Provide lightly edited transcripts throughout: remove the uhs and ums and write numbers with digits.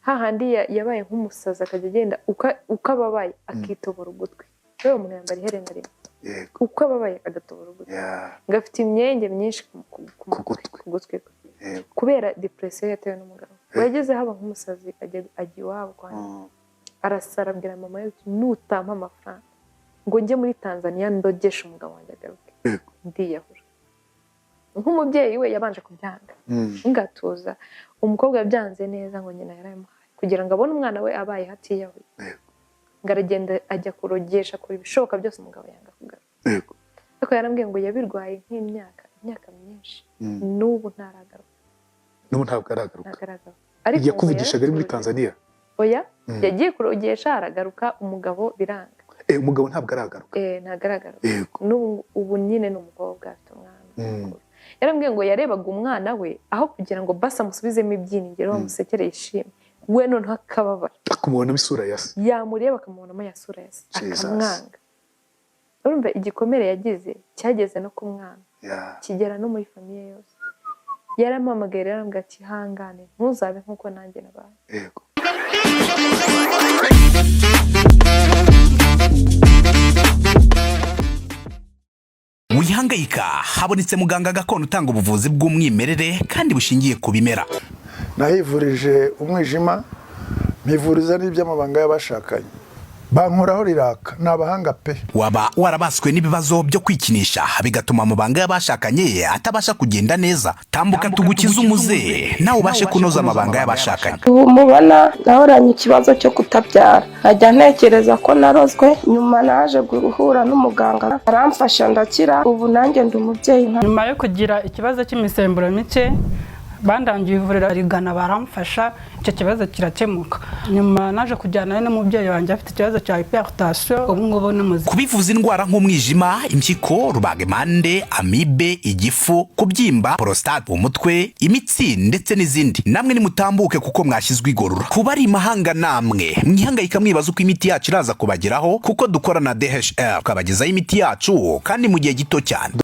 Hahandi yabaye nk'umusazi, akajya agenda uko ababaye akitobora ugutwi. Rero umuntu yambara iherena rimwe, uko ababaye agatobora ugutwi, ngo afite imyenge myinshi ku gutwi kwe kubera depression yatewe n'umugabo. Yageze haba nk'umusazi, ajya iwabo kwa arasara, abwira mama we nutampa amafaranga ngo njye muri Tanzania ndogeshe umugabo wanjye agaruke, ndiyahura. Nk'umubyeyi we yabanje kubyanga, ngatuza umukobwa byanze neza, ngo nyina yaramuhaye kugira ngo abone umwana we abaye hatiyahuye. Ngo aragenda ajya kurogesha, akora ibishoboka byose, umugabo yanga kugaruka. Ariko yarambwiye ngo yabirwaye nk'imyaka imyaka myinshi, n'ubu ntaragaruka. N'ubu ntabwo aragaruka. Yakuvugishaga ari muri Tanzania? Oya, yagiye kurogesha aragaruka, umugabo biranga. Umugabo ntabwo aragaruka. Ntabwo aragaruka. N'ubu ubu nyine ni umukobwa afite umwana. Yarambwiye ngo yarebaga umwana we, aho kugira ngo basa amusubizemo ibyiringiro bamusekere yishime, we noneho akababara, akamubonamo isura ya se, yamureba akamubonamo ya sura ya se, akamwanga. Urumva igikomere yagize cyageze no ku mwana, kigera no muri famiye yose. Yarampamagaye rero arambwira ati hangane, ntuzabe nk'uko nanjye nabaye. Yego. Wihangayika, habonetse muganga gakondo utanga ubuvuzi bw'umwimerere kandi bushingiye ku bimera. Nahivurije umwijima, mpivuriza n'iby'amabanga y'abashakanye, bankoraho riraka, ni abahanga pe. Waba warabaswe n'ibibazo byo kwikinisha bigatuma amabanga y'abashakanye atabasha kugenda neza, tambuka tugukize umuze nawe ubashe kunoza amabanga y'abashakanye. Ubu mubona nahoranye ikibazo cyo kutabyara, nkajya ntekereza ko narozwe, nyuma naje guhura n'umuganga aramfasha ndakira, ubu nanjye ndi umubyeyi. Nyuma yo kugira ikibazo cy'imisemburo mike, bandangiye ivuriro rigana baramfasha, icyo kibazo kirakemuka. Nyuma naje kujyana n'umubyeyi wanjye afite ikibazo cya hypertension, ubu ngubu ni muzima. Kubivuza indwara nk'umwijima, impyiko, rubagimpande, amibe, igifu, kubyimba, prostate, umutwe, imitsi ndetse n'izindi, namwe nimutambuke kuko mwashyizwe igorora. Kuba ari imahanga namwe mwihangayika mwibaza uko imiti yacu iraza kubageraho, kuko dukora na DHL tukabagezaho imiti yacu kandi mu gihe gito cyane.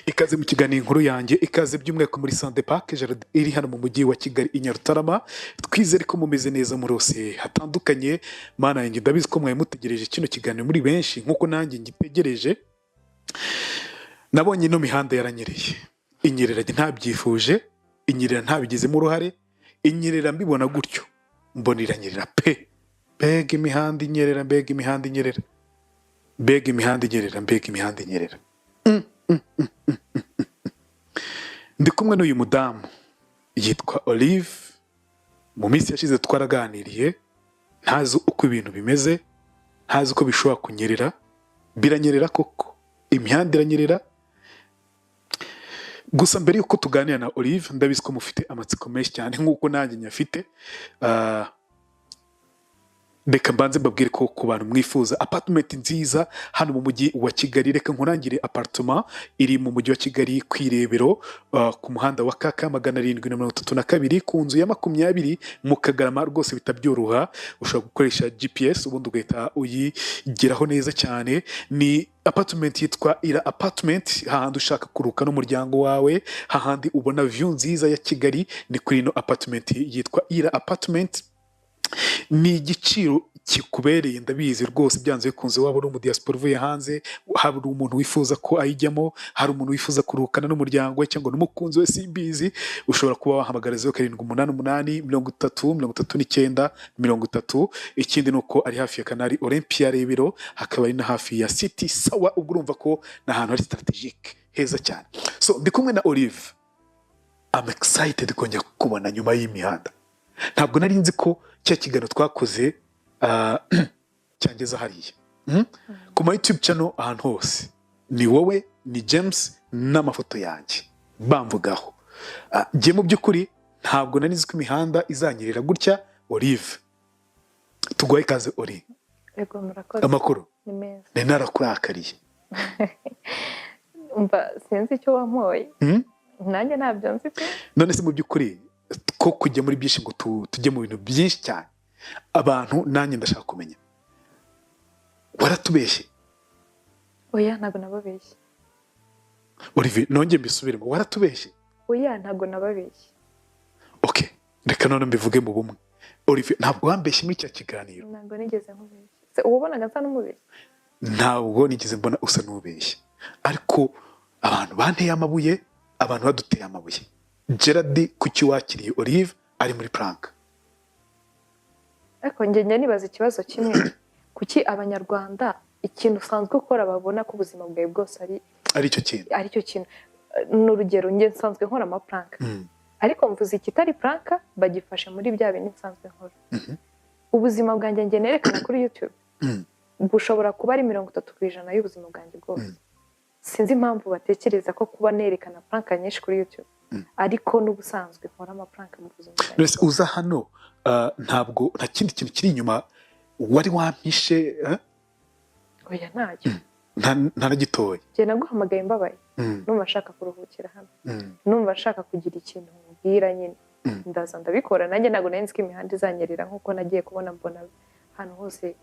Ikaze mu kiganiro Inkuru Yanjye, ikaze by'umwihariko muri Sante Park Jardin iri hano mu mujyi wa Kigali i Nyarutarama. Twizere ko mumeze neza muri hose hatandukanye. Mana yanjye, ndabizi ko mwari mutegereje kino kiganiro muri benshi nk'uko nanjye ngitegereje. Nabonye ino mihanda yaranyereye, inyerera ntabyifuje, inyerera ntabigizemo uruhare, inyerera mbibona gutyo, mbona iranyerera pe. Mbega imihanda inyerera, mbega imihanda inyerera, mbega imihanda inyerera, mbega imihanda inyerera. Ndi kumwe n'uyu mudamu yitwa Olive. Mu minsi yashize twaraganiriye, ntazi uko ibintu bimeze, ntazi uko bishobora kunyerera. Biranyerera koko, imihanda iranyerera. Gusa mbere yuko tuganira na Olive, ndabizi ko mufite amatsiko menshi cyane nk'uko nanjye nyafite. Reka mbanze mbabwire ko ku bantu mwifuza apartment nziza hano mu mujyi wa Kigali, reka nkurangire apartment iri mu mujyi wa Kigali ku Irebero, ku muhanda wa KK 732 ku nzu ya 20 mu Kagarama. Rwose bitabyoroha, ushobora gukoresha GPS ubundi ugahita uyigeraho neza cyane. Ni apartment yitwa Ira Apartment, hahandi ushaka kuruka n'umuryango wawe, hahandi ubona view nziza ya Kigali, ni kuri ino apartment yitwa Ira Apartment. Ni igiciro kikubereye, ndabizi rwose byanze bikunze. Waba uri umudiaspora uvuye hanze, haba uri umuntu wifuza ko ayijyamo, hari umuntu wifuza kuruhukana n'umuryango we cyangwa n'umukunzi we, simbizi, ushobora kuba wahamagara 0788 30 39 30. Ikindi ni uko ari hafi ya Canal Olympia Rebero, hakaba ari na hafi ya City Sawa. Ubwo urumva ko ni ahantu hari strategic heza cyane. So ndi kumwe na Olive. I'm excited kongera kukubona nyuma y'imihanda. Ntabwo nari nzi ko cya kiganiro twakoze cyangeza hariya ku ma YouTube channel ahantu hose ni wowe, ni James n'amafoto yanjye bamvugaho. Njye mu by'ukuri ntabwo nari nzi ko imihanda izanyerera gutya. Olive, tuguhaye ikaze Oli. Yego, murakoze. Amakuru? Ni meza. Nari narakurakariye. Umva, sinzi icyo wampoye, nanjye ntabyo nzi pe. None se mu by'ukuri ko kujya muri byinshi ngo tujye mu bintu byinshi cyane, abantu nanjye ndashaka kumenya, waratubeshye? Oya, ntabwo nababeshye. Olivier, nongeye mbisubiremo, waratubeshye? Oya, ntabwo nababeshye. Okay, reka none mbivuge mu bumwe. Olivier, ntabwo wambeshye muri cya kiganiro. Ntabwo nigeze nkubeshya. Se uwabonaga nsa n'umubeshyi? Ntabwo nigeze mbona usa n'ubeshya, ariko abantu banteye amabuye, abantu baduteye amabuye. Gerard, kuki wakiriye Olive ari muri prank? Ariko njye njya nibaza ikibazo kimwe: kuki Abanyarwanda ikintu usanzwe ukora babona ko ubuzima bwawe bwose ari ari cyo kintu? Ari cyo kintu. Ni urugero, njye nsanzwe nkora amaprank, ariko mvuze ikitari prank bagifashe muri bya bindi nsanzwe nkora. Ubuzima bwanjye njye nerekana kuri YouTube bushobora kuba ari 30% y'ubuzima bwanjye bwose. Sinzi impamvu batekereza ko kuba nerekana prank nyinshi kuri YouTube, ariko n'ubusanzwe nkora amaprank mu buzima bwanjye. Mbese uza hano, ntabwo nta kindi kintu kiri inyuma wari wampishe, eh? Oya, ntacyo. Nta na gitoya? Njye naguhamagaye mbabaye, numva nshaka kuruhukira hano, numva nshaka kugira ikintu mubwira nyine. Ndaza ndabikora. Nanjye ntabwo nari nzi ko imihanda izanyerera nk'uko nagiye kubona mbona ahantu hose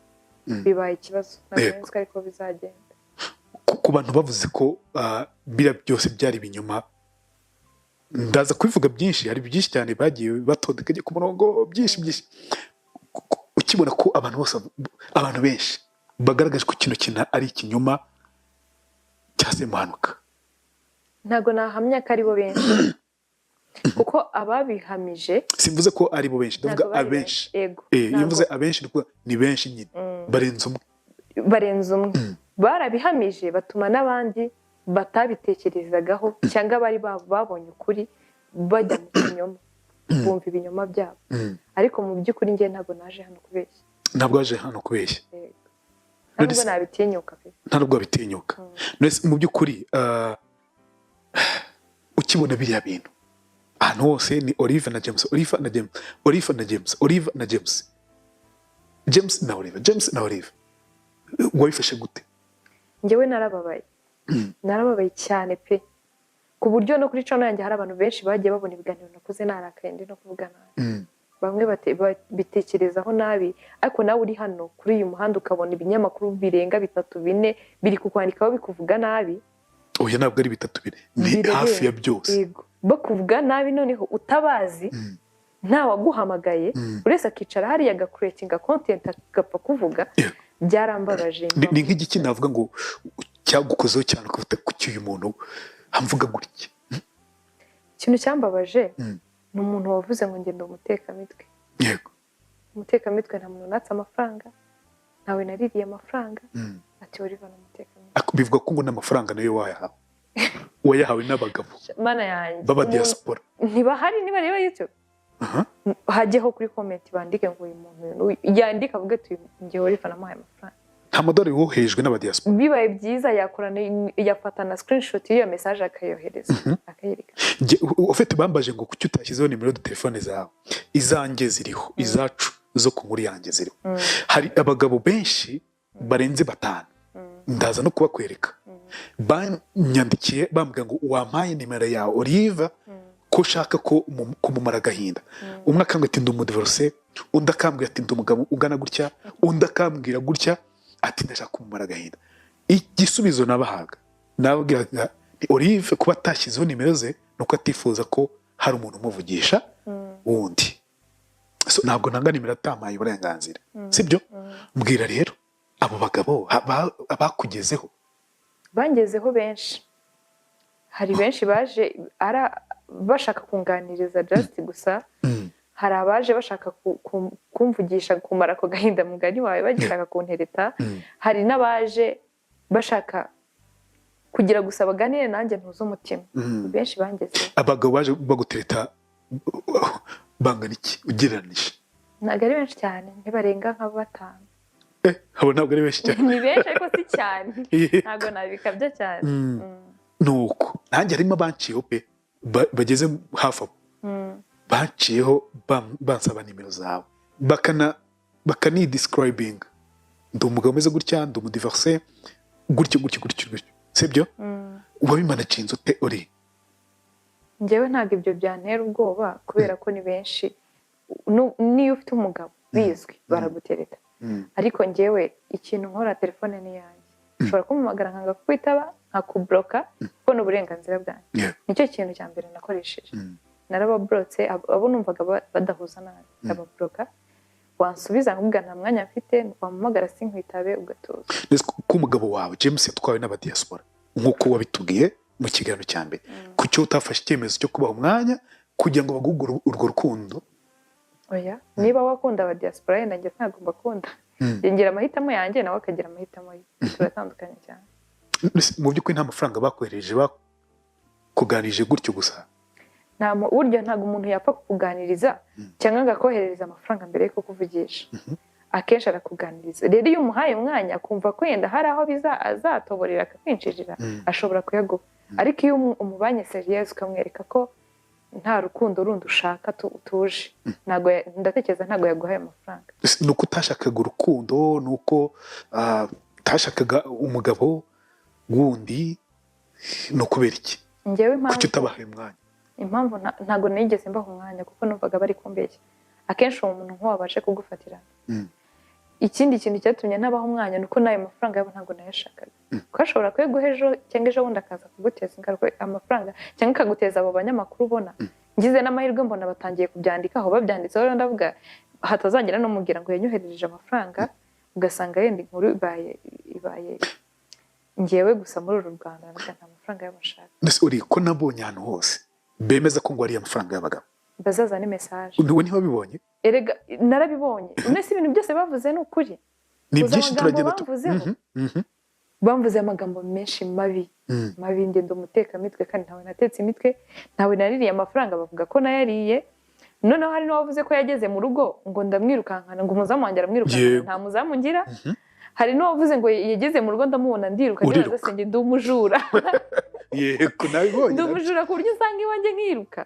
bibaye ikibazo. Ntabwo nari nzi ko ariko bizagenda. Ku bantu bavuze ko biriya byose byari ibinyoma, ndaza kubivuga byinshi, hari byinshi cyane bagiye batondekanye ku murongo, byinshi byinshi. Ukibona ko abantu bose, abantu benshi bagaragaje ko kino kintu ari ikinyoma cya Semuhanuka. Ntabwo nahamya ko ari bo benshi, kuko ababihamije Simvuze ko ari bo benshi, ndavuga ntabwo bari abenshi. benshi. Yego. Iyo mvuze abenshi ni ukuvuga ni benshi nyine, barenze umwe. Barenze umwe barabihamije, batuma n'abandi batabitekerezagaho cyangwa bari babonye ukuri bajya mu kinyoma, bumva ibinyoma byabo. Ariko mu by'ukuri njye ntabwo naje hano kubeshya. Ntabwo waje hano kubeshya? Yego. Nta nubwo nabitinyuka pe. Nta nubwo wabitinyuka. None se mu by'ukuri, ukibona biriya bintu ahantu hose ni Olive na James, Olive na James, Olive na James, Olive na James, James na Olive, James na Olive, wabifashe gute? Njyewe narababaye, narababaye cyane pe, ku buryo no kuri channel yanjye hari abantu benshi bagiye babona ibiganiro nakoze narakaye, ndi no kuvuga nabi. Bamwe bitekerezaho nabi, ariko nawe uri hano kuri uyu muhanda ukabona ibinyamakuru birenga bitatu, bine biri kukwandikaho bikuvuga nabi. Oya, ntabwo ari bitatu, bine ni Birenga. hafi ya byose. Yego, bakuvuga nabi noneho utabazi, nta waguhamagaye, uretse akicara hariya agacreatinga content agapfa kuvuga. Byarambabaje. Ni nk'igiki navuga ngo cyagukozeho cyane ukavuga kuki uyu muntu amvuga gutya? Ikintu cyambabaje ni umuntu wavuze ngo ngenda umutekamitwe. Umutekamitwe, nta muntu natse amafaranga, ntawe naririye amafaranga. Ati Oliver ni umutekamitwe. Ariko bivuga ko ngo n'amafaranga nayo wayahawe, wayahawe n'abagabo Mana yanjye! b'aba diaspora. Ntibahari, nibareba YouTube hajyeho kuri comment bandike ngo uyu muntu uyu n'uyu, yandike avuge ati njye Oliver namuhaye amafaranga. Nta madorari woherejwe n'abadiaspora? Bibaye byiza yakorana, yafata na screenshot y'iyo message akayohereza, akayerekana. Ufite bambaje ngo kuki utashyizeho nimero de telefone zawe. Izanjye ziriho, izacu zo ku nkuru yanjye ziriho. Hari abagabo benshi barenze batanu, ndaza no kubakwereka, banyandikiye bambwira ngo wampaye nimero ya Olive ko ushaka ko kumumara agahinda. Umwe akambwira ati ndi umudivorce, undi akambwira ati ndi umugabo ugana gutya, undi akambwira gutya ati ndashaka kumumara agahinda. Igisubizo nabahaga, nababwiraga ni Olive kuba atashyizeho nimero ze ni uko atifuza ko hari umuntu umuvugisha wundi. So, ntabwo ntanga nimero atampaye uburenganzira, sibyo? Mbwira rero abo bagabo abakugezeho. Bangezeho benshi. Hari benshi baje bashaka kunganiriza just gusa. Hari abaje bashaka kumvugisha, kumara ako gahinda mugani wawe, bagishaka kuntereta. Hari n'abaje bashaka kugira gusa baganire nanjye ntuze umutima. Benshi bangezeho. Abagabo baje bagutereta bangana iki ugereranije? Ntabwo ari benshi cyane, ntibarenga nka batanu. Abo ntabwo ari benshi cyane. Ni benshi ariko si cyane, ntabwo nabikabya cyane. Nuko nanjye harimo abanciyeho pe, bageze hafi aho, banciyeho bansaba nimero zawe, bakanidescribinga: ndi umugabo umeze gutya, ndi umudivorce, gutyo gutyo gutyo gutyo, sibyo? Wabimanaginze ute uri? Njyewe ntabwo ibyo byantera ubwoba kubera ko ni benshi. Niyo ufite umugabo bizwi baragutereta, ariko njyewe ikintu nkora, telefone ni iyanjye, ushobora kumpamagara nkanga kukwitaba, nkakubloka, kuko ni uburenganzira bwanjye. Nicyo kintu cya mbere nakoresheje. Narabablotse abo numvaga badahuza nanjye, ndababloka. Wansubiza nkubwira nta mwanya mfite, wampamagara sinkwitabe, ugatuza. Ndetse ko umugabo wawe James yatwawe n'abadiaspora nk'uko wabitubwiye mu kiganiro cya mbere, kuki utafashe icyemezo cyo kubaha umwanya kugira ngo baguhe urwo rukundo? Oya, niba wakunda aba diaspora, yenda njye ntabwo mbakunda. Ngira amahitamo yanjye, nawe akagira amahitamo ye, turatandukanye cyane. Mbese mu by'ukuri nta mafaranga bakohereje, bakuganirije gutyo gusa? Burya ntabwo umuntu yapfa kukuganiriza cyangwa ngo akoherereze amafaranga mbere yo kukuvugisha. Akenshi arakuganiriza. Rero iyo umuhaye umwanya, akumva ko yenda hari aho biza azatoborera akakwinjirira, ashobora kuyaguha. Ariko iyo umubanye serious, ukamwereka ko nta rukundo rundi ushaka, utuje, ntabwo ndatekereza ntabwo yaguhaye amafaranga. Ese ni uko utashakaga urukundo, ni uko utashakaga umugabo wundi, ni ukubera iki? Njyewe impamvu Kuki utabahaye umwanya? Impamvu ntabwo nigeze mbaha umwanya, kuko numvaga bari kumbeshya. Akenshi uwo muntu nk'uwo abashe kugufatirana. Ikindi kintu cyatumye ntabaha umwanya ni uko n'ayo mafaranga yabo ntabwo nayashakaga, kuko ashobora kuyaguha ejo cyangwa ejo bundi akaza kuguteza ingaruka amafaranga, cyangwa akaguteza abo banyamakuru. Ubona ngize n'amahirwe mbona batangiye kubyandikaho, babyanditseho, rero ndavuga hatazagira n'umubwira ngo yanyoherereje amafaranga, ugasanga yenda inkuru ibaye ngewe gusa muri uru Rwanda. Ndavuga nta mafaranga yabo nshaka. Mbese uri ko nabonye ahantu hose bemeza ko ngo ari amafaranga y'abagabo? Bazazane message. Wowe ntiwabibonye? Erega narabibonye. None se ibintu byose bavuze ni ukuri? Ni Uzi byinshi amagambo turagenda bamvuzeho? Mhm. Bamvuze amagambo menshi mabi, mabi. Ngenda umutekamitwe, kandi ntawe natetse imitwe, ntawe naririye amafaranga. Bavuga ko nayariye. Noneho hari n'uwavuze ko yageze mu rugo ngo ndamwirukankana, ngo umuzamu wanjye aramwirukankana. Nta muzamu ngira. Hari n'uwavuze ngo yageze mu rugo ndamubona ndiruka. Uriruka. Ndibaza se njye ndi umujura? Yego, nabibonye. Ndi umujura ku buryo usanga iwanjye nkiruka?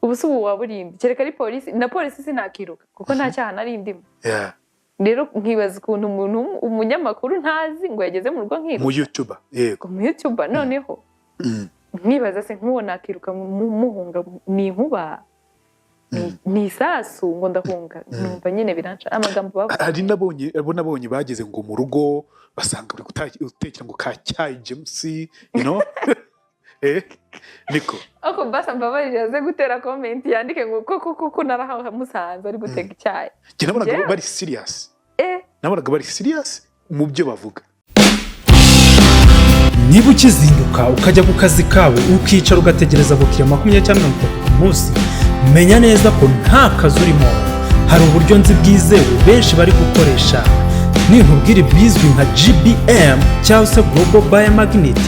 Ubu se ubu waba urinde? Kereka ari polisi, na polisi sinakiruka kuko nta cyaha nari ndimo. Rero nkibaza ukuntu umuntu, umunyamakuru ntazi, ngo yageze mu rugo nkiruka. Mu YouTuber, yego. Mu YouTuber noneho. Nkibaza se nk'uwo nakiruka muhunga, ni inkuba, ni isasu ngo ndahunga? Numva nyine biranca amagambo bavuze. Hari nabonye, abo nabonye bageze ngo mu rugo basanga bari gutekera ngo ka cyayi James, niko. Ariko basa mbabarira, aze gutera comment yandike ngo koko koko narahamusanze ari guteka icyayi. Njye nabonaga Njyewe? bari serious. Nabonaga bari serious mu byo bavuga. Niba ukizinduka ukajya ku kazi kawe, ukicara ugategereza abakiriya 20 cyangwa 30 ku munsi, menya neza ko nta kazi urimo. Hari uburyo nzi bwizewe benshi bari gukoresha. Ninkubwira ibizwi nka GBM cyangwa se Global Buyer Magnet,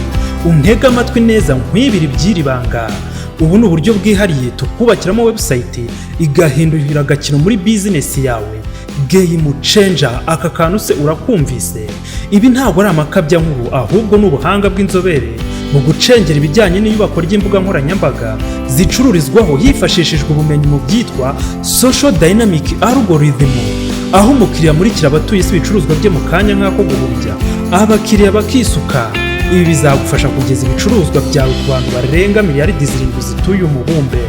untege amatwi neza nkwibira iby'iri banga. Ubu ni uburyo bwihariye tukubakiramo website igahindurira agakino muri bizinesi yawe, game changer. Aka kantu se urakumvise? Ibi ntabwo ari amakabyankuru, ahubwo ni ubuhanga bw'inzobere mu gucengera ibijyanye n'iyubakwa ry'imbuga nkoranyambaga zicururizwaho, hifashishijwe ubumenyi mu byitwa social dynamic algorithm, aho umukiriya amurikira abatuye isi ibicuruzwa bye mu kanya nk'ako guhumbya, abakiriya bakisuka. Ibi bizagufasha kugeza ibicuruzwa byawe ku bantu barenga miliyaridi 7 zituye umubumbe,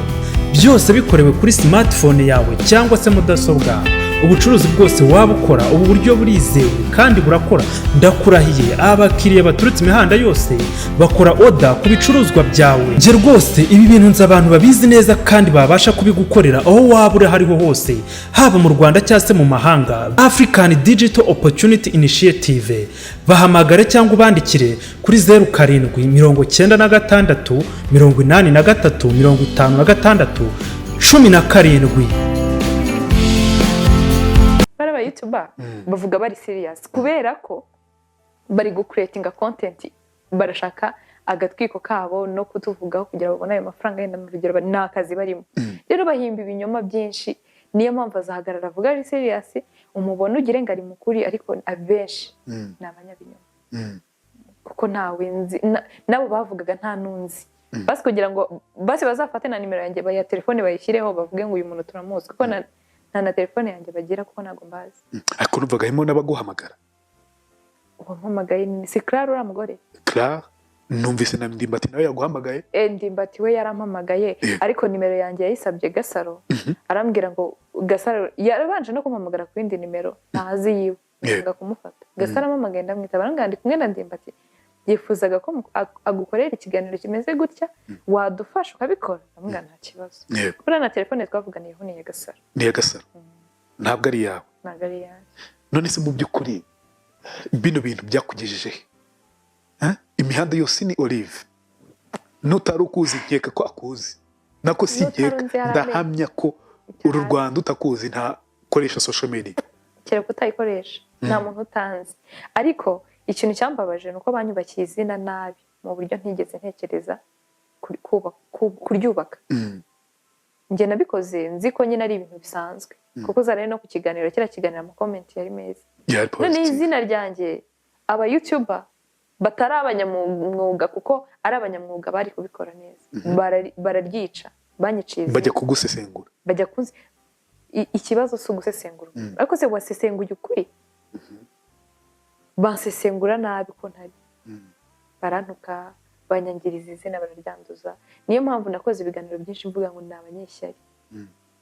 byose bikorewe kuri smartphone yawe cyangwa se mudasobwa. Ubucuruzi bwose waba ukora, ubu buryo burizewe kandi burakora, ndakurahiye. Abakiriya baturutse imihanda yose bakora order ku bicuruzwa byawe. Njye rwose ibi bintu nzi abantu babizi neza kandi babasha kubigukorera aho waba uri aho ariho hose, haba mu Rwanda cyangwa se mu mahanga. African Digital Opportunity Initiative, bahamagare cyangwa ubandikire kuri 0796 83 56 17. Bari aba YouTuber bavuga bari serious kubera ko bari gucreatinga content, barashaka agatwiko kabo no kutuvugaho kugira ngo babone ayo mafaranga. Yenda mu rugero ni akazi barimo, rero bahimba ibinyoma byinshi. Niyo mpamvu azahagarara avuga ari serious, umubona ugire ngo ari mukuri, ariko abenshi ni abanyabinyoma, kuko ntawe nzi nabo bavugaga nta nunzi. Basi kugira ngo basi bazafate na nimero yanjye ya telefone bayishyireho, bavuge ngo uyu muntu turamuzi, kuko nta na telefone yanjye bagira, kuko ntabwo mbazi. Ariko numvaga harimo n'abaguhamagara. Uwampamagaye ni si Clara, uriya mugore. Clara, numvise na Ndimbati nawe yaguhamagaye. Ndimbati we yarampamagaye, ariko nimero yanjye yayisabye Gasaro, arambwira ngo Gasaro yarabanje no kumpamagara ku yindi nimero ntazi yiwe, nga kumufata. Gasaro ampamagaye ndamwitaba, arambwira ndi kumwe na Ndimbati, yifuzaga ko agukorera ikiganiro kimeze gutya, wadufasha ukabikora? Ndamubwira nta kibazo. Buriya na telefone twavuganiyeho ni iya Gasaro. Ni iya Gasaro. Ntabwo ari yawe. Ntabwo ari yanjye. None se mu by'ukuri bino bintu byakugejeje he? Imihanda yose ni Olive. Nutari ukuzi nkeka ko akuzi. Nako si nkeka, ndahamya ko uru Rwanda utakuzi ntakoresha social media. Kereka utayikoresha, nta muntu utanzi. Ariko ikintu cyambabaje ni uko banyubakiye izina nabi mu buryo ntigeze ntekereza kuryubaka. Njye nabikoze nzi ko nyine ari ibintu bisanzwe, kuko zari no ku kiganiro kiriya kiganiro amakomenti yari meza. None izina ryanjye aba YouTuber batari abanyamwuga, kuko ari abanyamwuga bari kubikora neza, bararyica, banyiciye izina. Bajya kugusesengura, bajya kunzi. Ikibazo si ugusesengura, ariko se wasesenguye ukuri? Bansesengura nabi ko ntari, barantuka, banyangiriza izina, bararyanduza. Niyo mpamvu nakoze ibiganiro byinshi mvuga ngo ni abanyeshyari,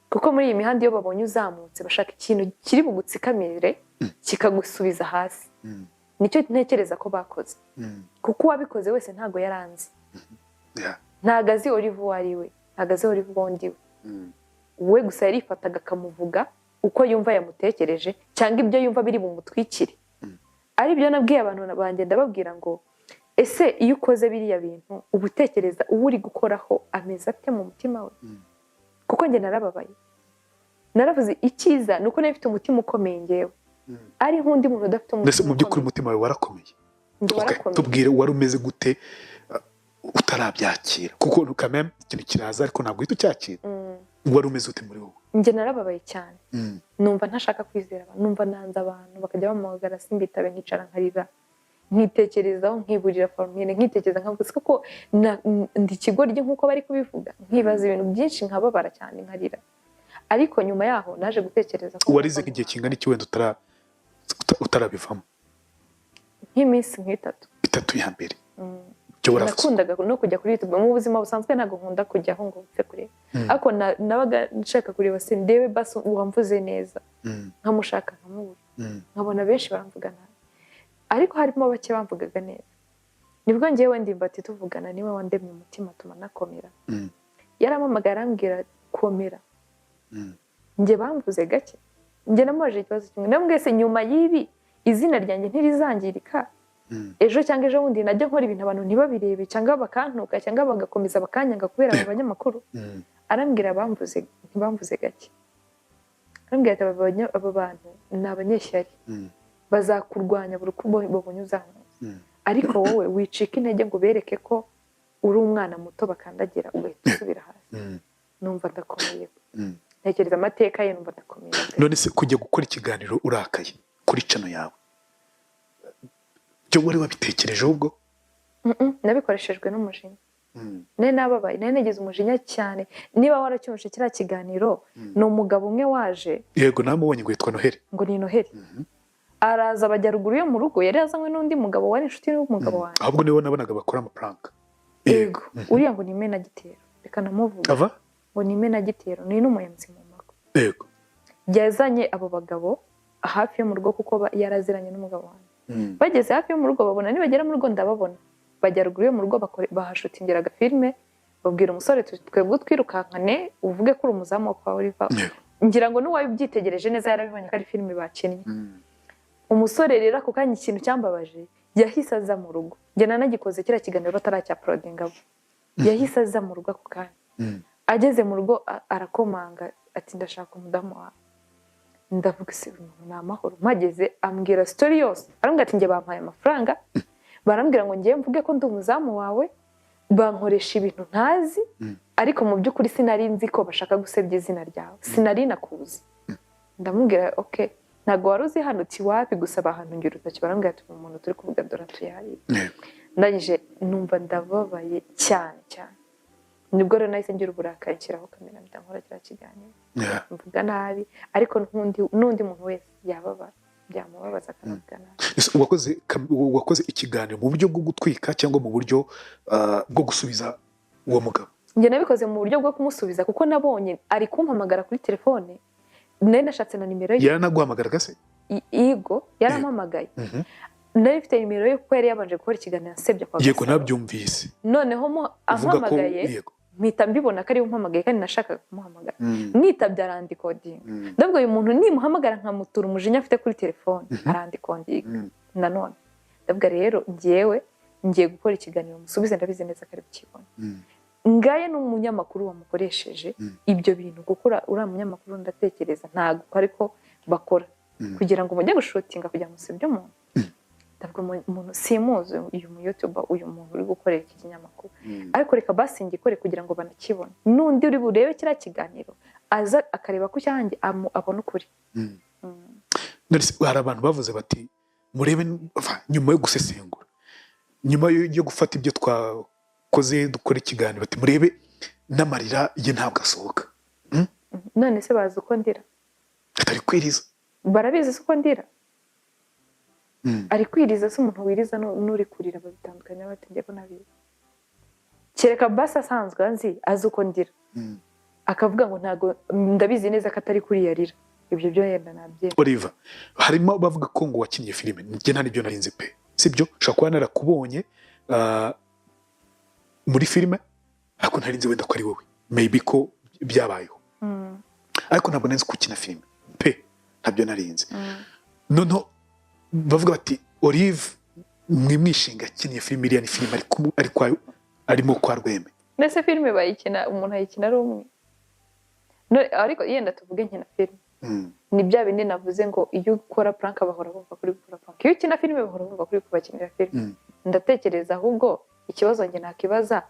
kuko muri iyi mihanda iyo babonye uzamutse bashaka ikintu kiri bugutsikamire kikagusubiza hasi. Nicyo ntekereza ko bakoze, kuko uwabikoze wese ntago yaranzi, ntago azi Olive uwo ari we, ntago azi Olive uwo ndi we. We gusa yarifataga akamuvuga uko yumva yamutekereje, cyangwa ibyo yumva biri bumutwikire. Ari byo nabwiye abantu banjye, ndababwira ngo ese iyo ukoze biriya bintu uba utekereza uwo uri gukoraho ameze ate mu mutima we? Kuko njye narababaye, naravuze icyiza ni uko nari mfite umutima ukomeye ngewe, ari nk'undi muntu udafite umutima. Mbese mu by'ukuri umutima wawe warakomeye? Tubwire wari umeze gute utarabyakira, kuko kameme ikintu kiraza ariko ntabwo uhita ucyakira. Wari umeze ute muri wowe? Njye narababaye cyane, numva ntashaka kwizera abantu, numva nanze abantu, bakajya bamuhamagara simbitabe, nkicara nkarira, nkitekerezaho, nkiburira formule, nkitekereza nkavuga kuko ndi ikigoryi nk'uko bari kubivuga, nkibaza ibintu byinshi, nkababara cyane, nkarira. Ariko nyuma yaho naje gutekereza ko warize igihe kingana iki wenda utarabivamo? Nk'iminsi nk'itatu. Itatu ya mbere. Nakundaga no kujya kuri YouTube mu buzima busanzwe, ntabwo nkunda kujyaho ngo mpfe kureba, ariko nabaga nshaka kureba se ndebe basi uwamvuze neza, nkamushaka nkamubura, nkabona benshi baramvuga nabi, ariko harimo bake bamvugaga neza. Nibwo ngewe Ndimbati tuvugana, niwe wandemye umutima atuma nakomera. Yarampamagaye arambwira komera. Njye bamvuze gake, njye namubajije ikibazo kimwe, namubwiye se nyuma y'ibi izina ryanjye ntirizangirika? Ejo cyangwa ejo bundi najya nkora ibintu abantu ntibabirebe, cyangwa bakantuka, cyangwa bagakomeza bakanyanga kubera abo banyamakuru. Arambwira bamvuze ntibamvuze gake, arambwira ati aba bantu ni abanyeshyari, bazakurwanya buri uko babonye uzamutse, ariko wowe wicika intege ngo bereke ko uri umwana muto bakandagira ugahita usubira hasi. Numva ndakomeye, ntekereza amateka ye, numva ndakomeye. None se kujya gukora ikiganiro urakaye kuri channel yawe, byo wari wabitekereje ubwo? Nabikoreshejwe n'umujinya. Nari nababaye, nari nagize umujinya cyane. Niba waracyumvise kiriya kiganiro, ni umugabo umwe waje. Yego, namubonye ngo yitwa Noheli. Ngo ni Noheli. Araza bajya ruguru yo mu rugo, yari yazanywe n'undi mugabo wari inshuti n'umugabo wanjye. Ahubwo niwe nabonaga bakora amaprank. Yego, uriya ngo ni Imenagitero. Reka namuvuga. Ava? Ngo ni Imenagitero, ni n'umuyobozi mu mako. Yego. Yazanye abo bagabo hafi yo mu rugo kuko yaraziranye n'umugabo wanjye. Bageze hafi yo mu rugo babona, nibagera mu rugo ndababona, bajya ruguru yo mu rugo bahashutingira agafilme, babwira umusore twebwe twirukankane uvuge ko uri umuzamu wa Oliver. Ngira ngo n'uwabyitegereje neza yarabibonye ko ari filime bakinnye. Umusore rero ako kanya ikintu cyambabaje, yahise aza mu rugo. Njye nanagikoze kiriya kiganiro bataracyaprodinga bo. Yahise aza mu rugo ako kanya. Ageze mu rugo arakomanga ati ndashaka umudamu wawe. Ndavuga se umuntu ni amahoro. Mpageze ambwira story yose, arambwira ati njye bampaye amafaranga, barambwira ngo ngiye mvuge ko ndi umuzamu wawe, bankoresha ibintu ntazi, ariko mu by'ukuri sinari nzi ko bashaka gusebya izina ryawe, sinari nakuzi. Ndamubwira okay, ntago wari uzi hano uti wapi, gusa bahantu ngira urutoki, barambwira ati umuntu turi kuvuga dore tuyari. Ndangije numva ndababaye cyane cyane. Nibwo rero nahise ngira uburakari, nshyiraho kamera mpita nkora kiriya kiganiro, mvuga nabi, ariko n'undi muntu wese yababara, byamubabaza akanavuga nabi. Wakoze ikiganiro mu buryo bwo gutwika cyangwa mu buryo bwo gusubiza uwo mugabo? Njye nabikoze mu buryo bwo kumusubiza, kuko nabonye ari kumpamagara kuri telefone, nari nashatse na nimero ye. Yaranaguhamagaraga se? Yego, yarampamagaye. Nari mfite nimero ye kuko yari yabanje gukora ikiganiro ansebya kwa Gasaro. Yego, nabyumvise. Noneho ampamagaye Mpita mbibona ko ariwe umpamagaye kandi nashakaga kumuhamagara. Mwitabye, arandikodinga. Ndavuga, uyu muntu nimuhamagara nkamutura umujinya afite kuri telefone, arandikodinga. Nanone ndavuga, rero njyewe ngiye gukora ikiganiro musubize, ndabizi neza ko ari bukibone. Ngaye n'umunyamakuru wamukoresheje ibyo bintu, kuko uriya munyamakuru ndatekereza ntabwo ariko bakora kugira ngo mujye gushutinga kugira ngo musebye umuntu. Ndavuga, umuntu simuzi, uyu mu YouTuber, uyu muntu uri gukorera iki kinyamakuru, ariko reka basi ngikore kugira ngo banakibone, n'undi uri burebe kiriya kiganiro aza akareba ko cyanjye abona ukuri. None se hari abantu bavuze bati murebe nyuma yo gusesengura, nyuma yo gufata ibyo twakoze dukora ikiganiro, bati murebe n'amarira ye ntabwo asohoka. None se bazi uko ndira? Atari kwiriza. Barabizi se uko ndira? Ari kwiriza se? Umuntu wiriza n'uri kurira babitandukanya bate? Njye ko nabizi, kereka basi asanzwe anzi, azi uko ndira, akavuga ngo ntabwo ndabizi neza ko atari kuriya arira, ibyo byo yenda nabyemera. Oliver, harimo bavuga ko ngo wakinnye filime. Njye nta nibyo narinzi pe, sibyo? Ushobora kuba narakubonye muri filime, ariko ntarinzi wenda ko ari wowe, maybe ko byabayeho, ariko ntabwo nari nzi ko ukina filime pe, ntabyo narinzi. Noneho bavuga bati Olive mwimwishinga akiniye filime, iriya ni filime arimo kwa Rweme. Mbese filime bayikina, umuntu ayikina ari umwe? No, ariko yenda tuvuge nkina filime, ni bya bindi navuze ngo iyo ukora prank bahora bumva kuri gukora prank, iyo ukina filime bahora bumva kuri kubakinira filime. Ndatekereza ahubwo ikibazo njye nakibaza,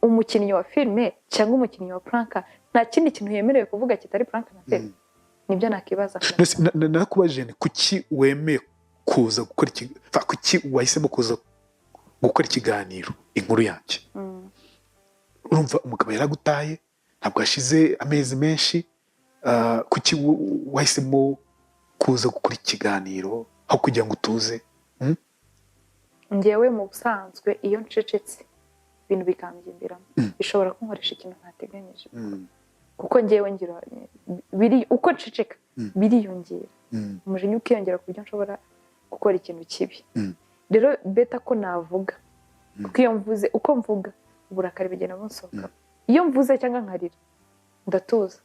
umukinnyi wa filime cyangwa umukinnyi wa prank nta kindi kintu yemerewe kuvuga kitari prank na filime? Nibyo nakibaza. Mbese narakubajije nti kuki wemeye kuza gukora iki, kuki wahisemo kuza gukora ikiganiro Inkuru Yanjye? Urumva umugabo yaragutaye, ntabwo hashize amezi menshi, kuki wahisemo kuza gukora ikiganiro aho kugira ngo utuze? Njyewe mu busanzwe iyo ncecetse ibintu bikambyimviramo, bishobora kunkoresha ikintu ntateganyije, kuko njyewe ngira biri uko nceceka biriyongera, umujinya ukiyongera ku buryo nshobora gukora ikintu kibi. Rero better ko navuga, kuko iyo mvuze, uko mvuga uburakari bugenda bunsohoka. Iyo mvuze cyangwa nkarira ndatuza.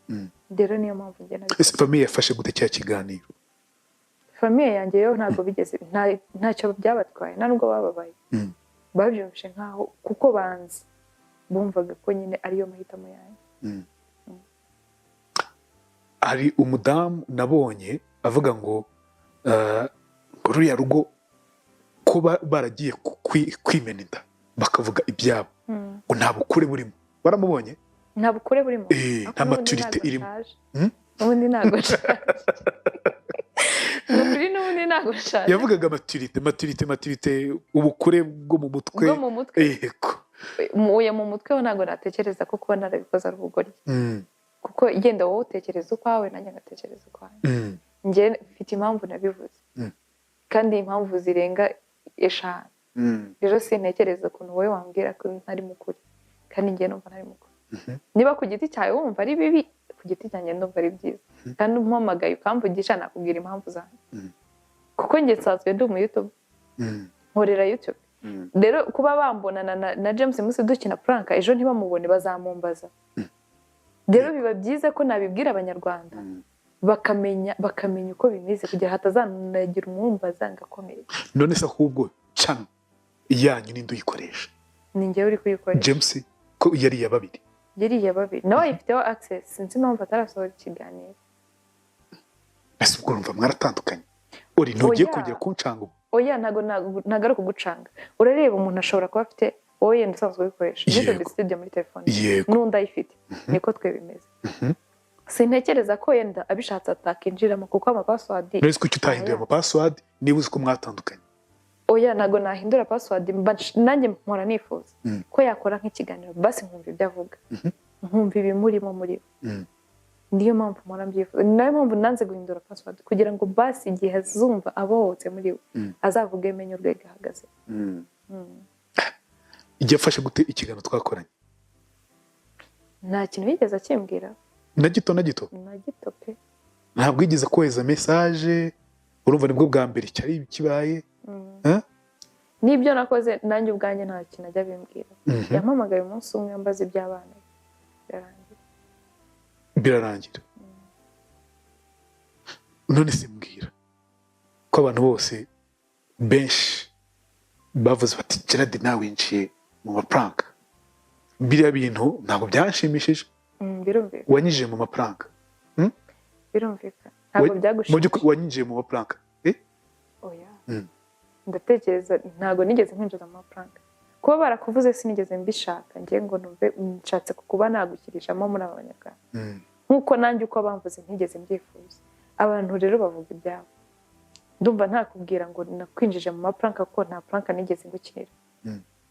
Rero niyo mpamvu njye nabikoze. Ese famille yafashe gute cya kiganiro? Famille yanjye yo ntabwo bigeze, ntacyo byabatwaye, nta nubwo bababaye. Babyumvishe nkaho, kuko banzi, bumvaga ko nyine ariyo mahitamo yanjye. Hari umudamu nabonye avuga ngo ngo ruriya rugo kuba baragiye kwimena inda bakavuga ibyabo, ngo nta bukure burimo. Waramubonye? Nta bukure burimo. Eh, Ariko nta n'ubundi maturité ntabwo irimo. nshaje. Hmm? N'ubundi ntabwo nshaje. Ni ukuri, n'ubundi ntabwo nshaje. Yavugaga maturité, maturité, maturité, ubukure bwo mu mutwe. Bwo mu mutwe. Yego. Oya, mu mutwe ho ntabwo natekereza ko kuba narabikoze ari ubugoryi, kuko igenda wowe utekereza ukwawe, nanjye ngatekereza ukwanjye. Njye mfite impamvu nabivuze, kandi impamvu zirenga 5. Rero sintekereza ukuntu wowe wambwira ko ntari mukuri kandi njye numva ntari mukuri. Niba ku giti cyawe wumva ari bibi, ku giti cyanjye ndumva ari byiza, kandi umpamagaye ukamvugisha nakubwira impamvu zanjye, kuko njye nsanzwe ndi umu YouTube, nkorera YouTube. Rero kuba bambonana na James Musi dukina prank, ejo ntibamubone bazamumbaza. Rero biba byiza ko nabibwira Abanyarwanda bakamenya uko bimeze, kugira hatazanagira umwumbaza ngakomereka. None se ahubwo channel yanyu ninde uyikoresha? Ni njyewe uri kuyikoresha. James ko yari iya babiri? Yari iya babiri, nawe ayifiteho access, sinzi impamvu atarasohora ikiganiro. Ese ubwo urumva mwaratandukanye, uri ntugiye Oya. kongera kuncanga ubu? Oya, ntabwo ari ukugucanga. Urareba, umuntu ashobora kuba afite, wowe yenda usanzwe ubikoresha YouTube Studio muri telefone, n'undi ayifite, niko twe bimeze. Sintekereza ko yenda abishatse atakinjiramo, kuko amapassword None se kuki utahinduye Oya. amapassword niba uzi ko mwatandukanye? Oya, ntabwo nahindura password. Nanjye mpora nifuza ko yakora nk'ikiganiro basi nkumva ibyo avuga, nkumva ibimurimo muri we. Niyo mpamvu mpora mbyifuza, ni nayo mpamvu nanze guhindura password, kugira ngo basi igihe azumva abohotse muri we azavuge menye urwego ahagaze. Igihe afashe gute ikiganiro twakoranye? Nta kintu yigeze akimbwira. Na gito, na gito? Na gito pe. Ntabwo yigeze kohereza message? Urumva nibwo bwa mbere cyari kibaye. Eh? N'ibyo nakoze nanjye ubwanjye nta kintu ajya abimbwira. Yampamagaye umunsi umwe ambaza iby'abana. Birarangira. Birarangira. None se mbwira ko abantu bose benshi bavuze bati: "Gerard nawe winjiye mu maprank." Biriya bintu ntabwo byanshimishije. Birumvikana. Wanyinjiye mu maprank. Birumvikana, ntabwo Mu byagushimishije. by'ukuri wanyinjiye mu maprank, eh? Oya. Ndatekereza ntabwo nigeze nkwinjiza mu maprank. Kuba barakuvuze sinigeze mbishaka ngiye ngo numve nshatse kuba nagushyirishamo muri aba Banyarwanda, nk'uko nanjye uko bamvuze ntigeze mbyifuza. Abantu rero bavuga ibyabo. Ndumva ntakubwira ngo nakwinjije mu maprank, kuko nta prank nigeze ngukinira.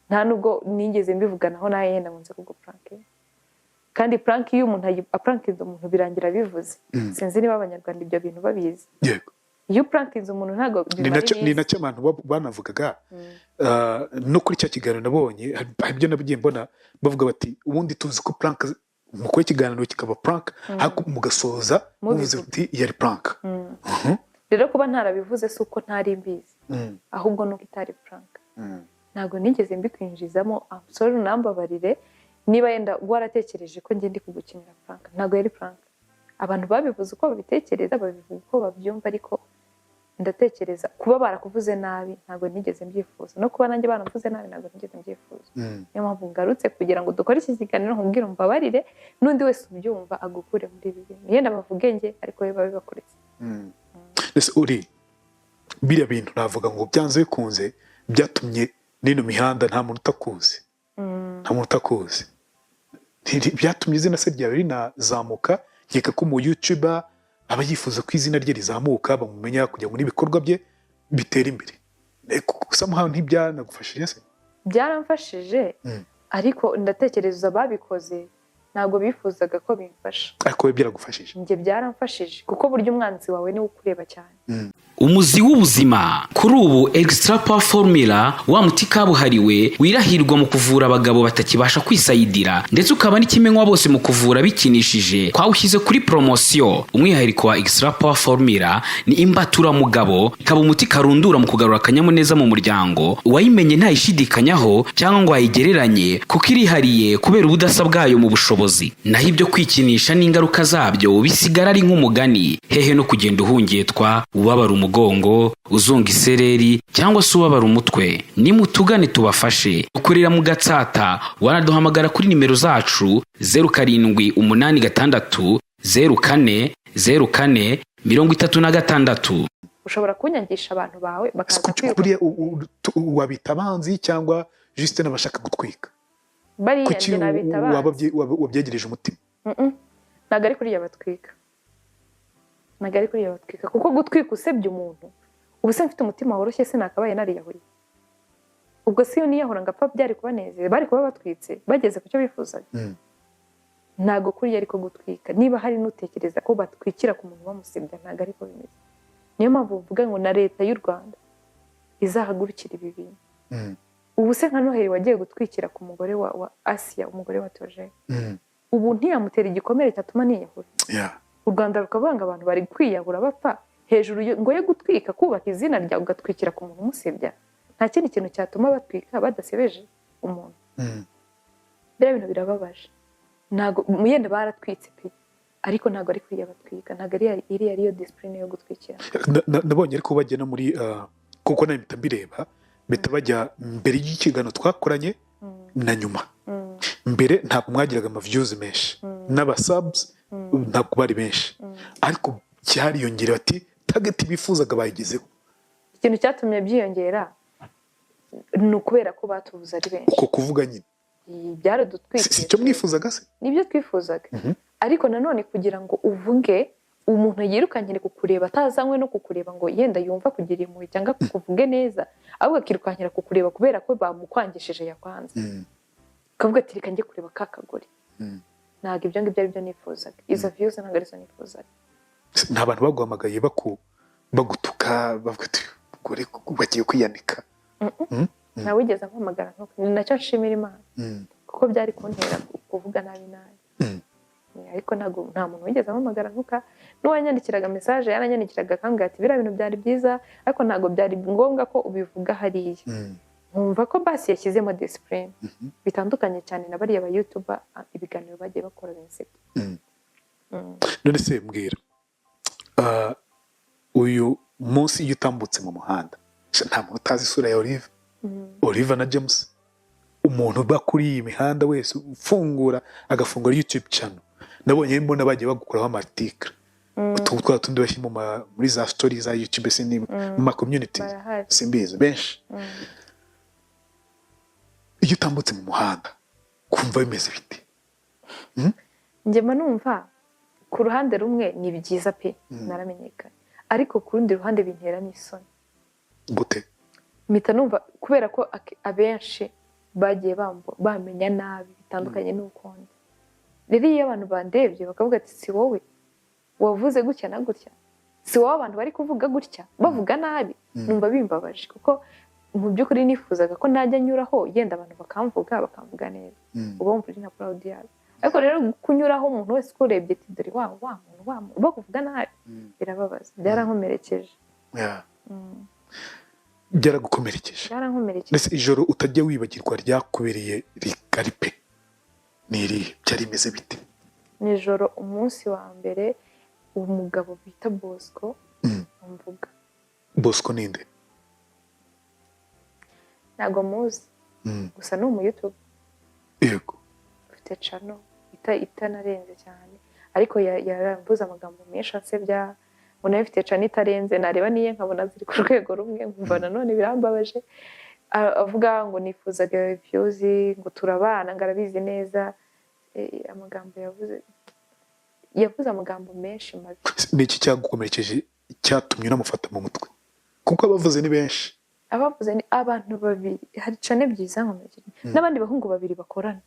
Nta nubwo nigeze mbivuganaho nawe yenda ngo nze kuguprank. Kandi prank, iyo umuntu aprankinze umuntu, birangira bivuze. Sinzi niba Abanyarwanda ibyo bintu babizi. Iyo uprankinze umuntu ntabwo Ni bimara nacyo ni iminsi. nacyo abantu banavugaga. No kuri cya kiganiro nabonye hari ibyo nagiye mbona bavuga bati: "Ubundi tuzi ko prank mukora ikiganiro kikaba prank, ariko mugasoza muvuze Mubivuga. uti yari prank." Rero kuba ntarabivuze si uko ntari mbizi, ahubwo nuko itari prank. Ntabwo nigeze mbikwinjizamo. I'm sorry, unambabarire niba yenda waratekereje ko njye ndi kugukinira prank. Ntabwo yari prank. Abantu babivuze uko babitekereza, babivuga uko babyumva, ariko ndatekereza kuba barakuvuze nabi ntabwo nigeze mbyifuza, no kuba nanjye baravuze nabi ntabwo nigeze mbyifuza. Niyo mpamvu ngarutse kugira ngo dukore iki kiganiro, nkubwire umbabarire, n'undi wese ubyumva agukure muri ibi bintu. Yenda bavuge njye, ariko we babibakuretse. Ese uri biriya bintu navuga ngo byanze bikunze byatumye n'ino mihanda nta muntu utakuzi, nta muntu utakuzi. Byatumye izina se ryawe rinazamuka. Nkeka ko umu YouTuber aba yifuza ko izina rye rizamuka, bamumenya, kugira ngo n'ibikorwa bye bitere imbere. Somehow ntibyanagufashije se? Byaramfashije, ariko ndatekereza ababikoze ntabwo bifuzaga ko bimfasha. Ariko we byaragufashije. Njye byaramfashije, kuko burya umwanzi wawe niwe ukureba cyane. Umuzi w'ubuzima kuri ubu, Extra Power Formula, wa muti kabuhariwe wirahirwa mu kuvura abagabo batakibasha kwisayidira, ndetse ukaba n'ikimenywa bose mu kuvura bikinishije, twawushyize kuri poromosiyo. Umwihariko wa Extra Power Formula ni imbaturamugabo, ikaba umuti karundura mu kugarura akanyamuneza mu muryango. Uwayimenye ntayishidikanyaho cyangwa ngo ayigereranye, kuko irihariye kubera ubudasa bwayo mu bushobozi. Naho ibyo kwikinisha n'ingaruka zabyo bisigara ari nk'umugani. Hehe no kugenda uhungetwa, ubabara umugongo, uzunga isereri cyangwa se ubabara umutwe. Nimutugane tubafashe. Dukorera mu Gatsata. Wanaduhamagara kuri nimero zacu 0786040436. Ushobora kunyangisha abantu bawe bakaza kwiruka. Buriya wabita abanzi cyangwa juste n'abashaka gutwika? Bariya Kuki njye nabita abanzi. Wabyegereje umutima? Ntabwo ari kuriya batwika, ntabwo ari kuriya batwika, kuko gutwika usebya umuntu, ubu se mfite umutima woroshye sinakabaye nariyahuye? Ubwo si iyo niyahura ngapfa byari kubanezeza? Bari kuba batwitse bageze ku cyo bifuzaga? Ntabwo kuriya ariko gutwika. Niba hari n'utekereza ko batwikira ku muntu bamusebya, ntabwo ariko bimeze. Niyo mpamvu mvuga ngo na Leta y'u Rwanda izahagurukira ibi bintu. Ubu se nka Noheli wagiye gutwikira ku mugore wa Asiya, umugore wa Toje, ubu ntiyamutera igikomere cyatuma niyahura? U Rwanda rukavuga ngo abantu bari kwiyahura bapfa hejuru ngo ye gutwika, kubaka izina ryawe ugatwikira ku muntu umusebya. Nta kindi kintu cyatuma batwika badasebeje umuntu. Biriya bintu birababaje. Ntabwo yenda baratwitse pe, ariko ntabwo ari kuriya batwika, ntabwo ari iriya ariyo discipline yo gutwikira. Nabonye ariko bajya no muri kuko nawe mpita mbireba, mpita bajya mbere y'ikiganiro twakoranye na nyuma. Mbere ntabwo mwagiraga amaviews menshi, n'abasubs ntabwo bari benshi, ariko cyariyongera, bati target bifuzaga bayigezeho. Ikintu cyatumye byiyongera ni ukubera ko batubuze ari benshi. Uko kuvuga nyine. Byaradutwikiriye. Si cyo mwifuzaga se? Nibyo twifuzaga, ariko nanone kugira ngo uvuge, umuntu yirukankire kukureba atazanywe no kukureba ngo yenda yumva kugira impuhwe cyangwa kukuvuge neza, ahubwo akirukankira kukureba kubera ko bamukwangishije yakwanze, ukavuga ati: "Reka njye kureba ka kagore." Ntabwo ibyo ngibyo ari byo nifuzaga. Izo views ntabwo arizo nifuzaga. Nta bantu baguhamagaye bagutuka bavuga ati: "Gore bagiye kwiyanika"? Ntawigeze ampamagara ntuko. Ni nacyo nshimira Imana, kuko byari kuntera kuvuga nabi nabi. Ariko ntabwo, nta muntu wigeze ampamagara ntuka. N'uwanyandikiraga message yaranyandikiraga akambwira ati: "Biriya bintu byari byiza, ariko ntabwo byari ngombwa ko ubivuga hariya." Nkumva ko basi yashyizemo discipline, bitandukanye cyane na bariya ba YouTuber, ibiganiro bagiye bakora binsebya. None se mbwira, uyu munsi iyo utambutse mu muhanda, sha, nta muntu utazi isura ya Olive, Olive na James. Umuntu uba kuri iyi mihanda wese ufungura, agafungura YouTube channel, nabonye mbona bagiye bagukuraho ama article, utu twa tundi bashyira muri za story za YouTube, sindi mu ma communities. Barahari. Simbizi, benshi. Iyo utambutse mu muhanda kumva bimeze bite? Njye mba numva ku ruhande rumwe ni byiza pe, naramenyekanye, ariko ku rundi ruhande bintera n'isoni. Gute? Mpita numva kubera ko abenshi bagiye bamenya nabi bitandukanye n'ukundi. Rero iyo abantu bandebye bakavuga ati: "Si wowe wavuze gutya na gutya? Si wowe abantu bari kuvuga gutya, bavuga nabi?" Numva bimbabaje, kuko mu by'ukuri nifuzaga ko najya nyuraho yenda abantu bakamvuga neza, uba wumva uri nka proud yabo. Ariko rero kunyuraho umuntu wese ukurebye ati: "Dore wa muntu, wa muntu bakuvuga nabi," birababaza, byarankomerekeje. Byaragukomerekeje? Byarankomerekeje. Ndetse ijoro utajya wibagirwa ryakubereye rigari pe ni irihe? Byari bimeze bite? Nijoro, umunsi wa mbere umugabo bita Bosco mvuga. Bosco ninde? Ntabwo muzi. Gusa ni umu YouTuber ufite channel itanarenze cyane, ariko yaramvuze amagambo menshi ansebya ngo nawe mfite channel itarenze. Nareba niye nkabona ziri ku rwego rumwe, nkumva nanone birambabaje. Avuga ngo nifuzaga views, ngo turabana, ngo arabizi neza. Amagambo yavuze amagambo menshi mabi. Ni iki cyagukomerekeje cyatumye unamufata mu mutwe? Kuko abavuze ni benshi. Abavuze ni abantu babiri. Hari channel ebyiri zankomerekeje n'abandi bahungu babiri bakorana,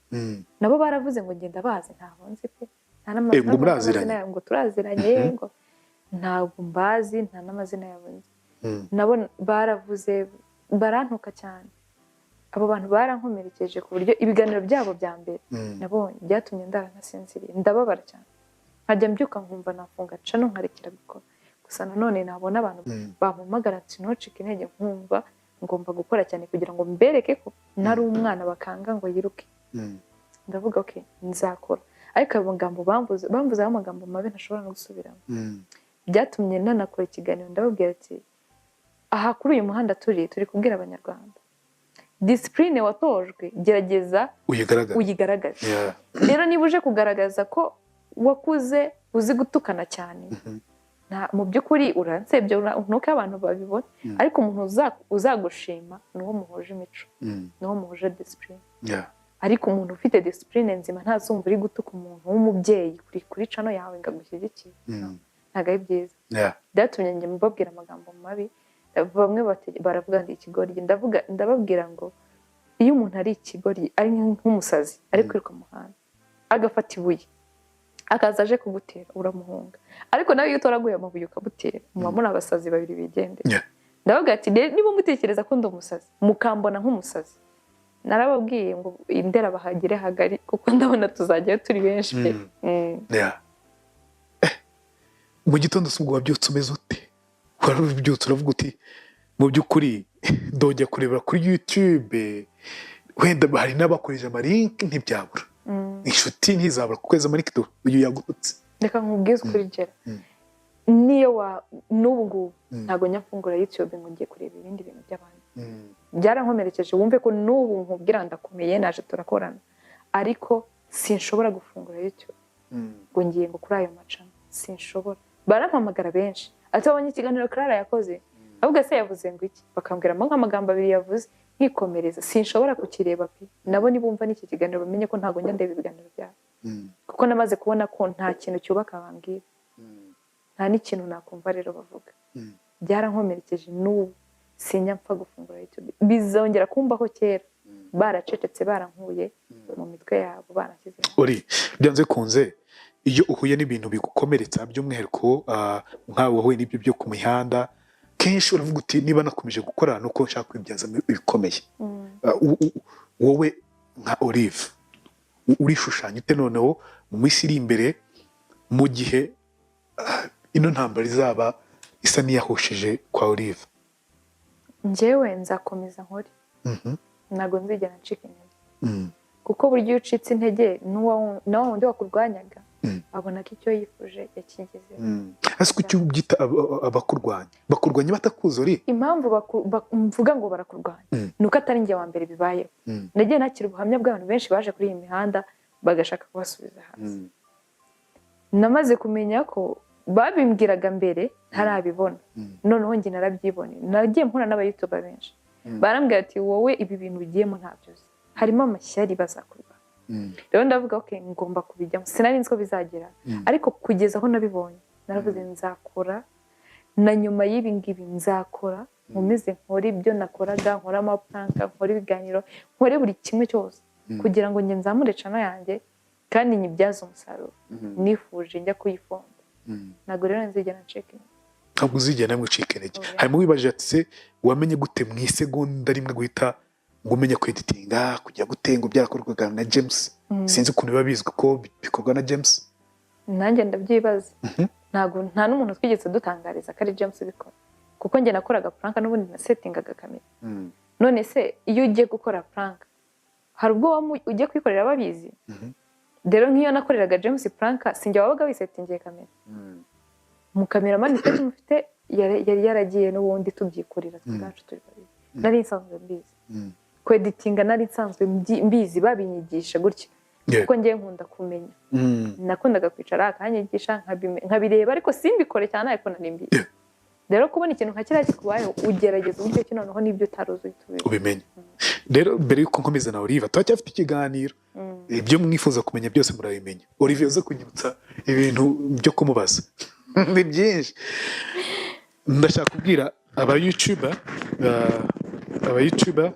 nabo baravuze ngo ngenda bazi. Ntabwo nzi pe, nta Eh, ngo muraziranye? n'amazina yabo, ngo turaziranye, ngo ntabwo mbazi, nta n'amazina yabo nzi. Nabo baravuze, barantuka cyane. Abo bantu barankomerekeje ku buryo ibiganiro byabo bya mbere nabonye byatumye ndara ntasinziriye, ndababara cyane, nkajya mbyuka nkumva nafunga channel nkarekera gukora. Gusa nanone nabona abantu bampamagara ati: "Ntucike intege," nkumva ngomba gukora cyane kugira ngo mbereke ko ntari umwana bakanga ngo yiruke. Ndavuga: "Ok, nzakora." Ariko ayo magambo bamvuze, bamvuzeho amagambo mabi ntashobora no gusubiramo. Byatumye nanakora ikiganiro, ndababwira ati: "Aha kuri uyu muhanda turi kubwira Abanyarwanda, discipline watojwe gerageza uyigaragaza." Uyigaragaze. Rero niba uje kugaragaza ko wakuze uzi gutukana cyane, mu by'ukuri uransebye, ntuko abantu babibona. Ariko umuntu uzagushima ni uwo muhuje imico, ni uwo muhuje discipline. Ariko umuntu ufite discipline nzima ntazumva uri gutuka umuntu w'umubyeyi kuri channel yawe ngo agushyigikire. Ntabwo ari byiza. Byatumye njye mbabwira amagambo mabi. Bamwe baravuga ngo ikigoryi. Ndavuga, ndababwira ngo iyo umuntu ari ikigoryi, ari nk'umusazi ari kwiruka mu muhanda, agafata ibuye akaza aje kugutera, uramuhunga. Ariko nawe iyo utoraguye amabuye ukamutera, muba muri abasazi babiri bigendera. Ndavuga ati: "Rero niba mutekereza ko ndi umusazi, mukambona nk'umusazi, narababwiye ngo Indera bahagire hagari, kuko ndabona tuzajyayo turi benshi pe." Yeah. Mu gitondo se ubwo wabyutse umeze ute? Warabyutse uravuga uti: "Mu by'ukuri ndongera kurebera kuri YouTube, wenda hari n'abakoresha ama link, ntibyabura, inshuti ntizabura kukweza ama link, uyu yagututse"? Reka nkubwize ukuri, Gera. Niyo wa n'ubu ngubu ntabwo njya mfungura YouTube ngo ngiye kureba ibindi bintu by'abandi. Byarankomerekeje. Wumve ko n'ubu nkubwira ndakomeye, naje turakorana, ariko sinshobora gufungura YouTube ngo ngiye ngo kuri ayo ma channel, sinshobora. Barampamagara benshi ati: "Wabonye ikiganiro Clara yakoze?" Ahubwo se yavuze ngo iki? Bakambwiramo nk'amagambo abiri yavuze, nkikomereza. Sinshobora kukireba pe. Nabo nibumva n'iki kiganiro bamenye ko ntabwo njya ndeba ibiganiro byabo, kuko namaze kubona ko nta kintu cyubaka bambwira, nta n'ikintu nakumva rero bavuga. Byarankomerekeje, n'ubu sinjya mpfa gufungura YouTube. Bizongera kumbaho kera baracecetse, barankuye mu mitwe yabo, baranshyize hanze. Uri byanze kunze, iyo uhuye n'ibintu bigukomeretsa, by'umwihariko nkawe wahuye n'ibyo byo ku mihanda, kenshi uravuga uti: "Niba nakomeje gukora nuko nshaka kwibyazamo ibikomeye." Wowe nka Olive, urishushanya ute noneho mu minsi iri imbere, mu gihe ino ntambara izaba isa n'iyahushije kwa Olive? Njyewe nzakomeza nkore. Ntabwo nzigera ncika intege, kuko burya iyo ucitse intege na wa wundi wakurwanyaga abona ko icyo yifuje yakigezeho. Ese kuki ubyita abakurwanya? Bakurwanya batakuzi uri? Impamvu mvuga ngo barakurwanya ni uko atari njye wa mbere bibayeho. Nagiye nakira ubuhamya bw'abantu benshi baje kuri iyi mihanda bagashaka kubasubiza hasi. Namaze kumenya ko babimbwiraga mbere ntarabibona, noneho njye narabyiboneye. Nagiye mpura n'abayutuba benshi barambwira ati wowe ibi bintu ugiyemo ntabyo uzi, harimo amashyari bazakurwa. Rero ndavuga okay, ngomba kubijyamo, sinari nzi ko bizagera, ariko kugeza aho nabibonye naravuze nzakora, na nyuma y'ibi ngibi nzakora, nkomeze nkore ibyo nakoraga, nkore amapranka, nkore ibiganiro, nkore buri kimwe cyose kugira ngo njye nzamure channel yanjye kandi nyibyaze umusaruro nifuje njya kuyifonda. Ntabwo rero nzigera ncika intege. Ntabwo uzigera namwe ucika intege. Harimo wibaje ati se wamenye gute mu isegonda rimwe guhita ngo umenye kweditinga, kujya gute ngo byarakorwaga na James? Sinzi ukuntu biba bizwi ko bikorwa na James. Nanjye ndabyibaza. Ntabwo nta n'umuntu twigeze dutangariza ko ari James ubikora, kuko njye nakoraga prank n'ubundi nasetingaga kamera. None se iyo ugiye gukora prank hari ubwo ugiye kwikorera babizi? Rero nk'iyo nakoreraga James prank sinjye wabaga wisetingiye kamera. Mu kameramani twe tumufite yari yaragiye n'ubundi tubyikorera ubwacu turi babiri. Nari nsanzwe mbizi. Kweditinga nari nsanzwe mbizi, babinyigisha gutya. Kuko ngiye nkunda kumenya. Nakundaga kwicara akanyigisha nkabireba ariko simbikore cyane, ariko nari mbizi. Rero kubona ikintu nka kiriya kikubayeho ugerageza uburyo ki noneho n'ibyo utaruzi ubimenye. Rero mbere yuko nkomeza na Oliva turacyafite ikiganiro, ibyo mwifuza kumenya byose murabimenya. Olivier uze kunyibutsa ibintu byo kumubaza ni byinshi. Ndashaka kubwira aba YouTuber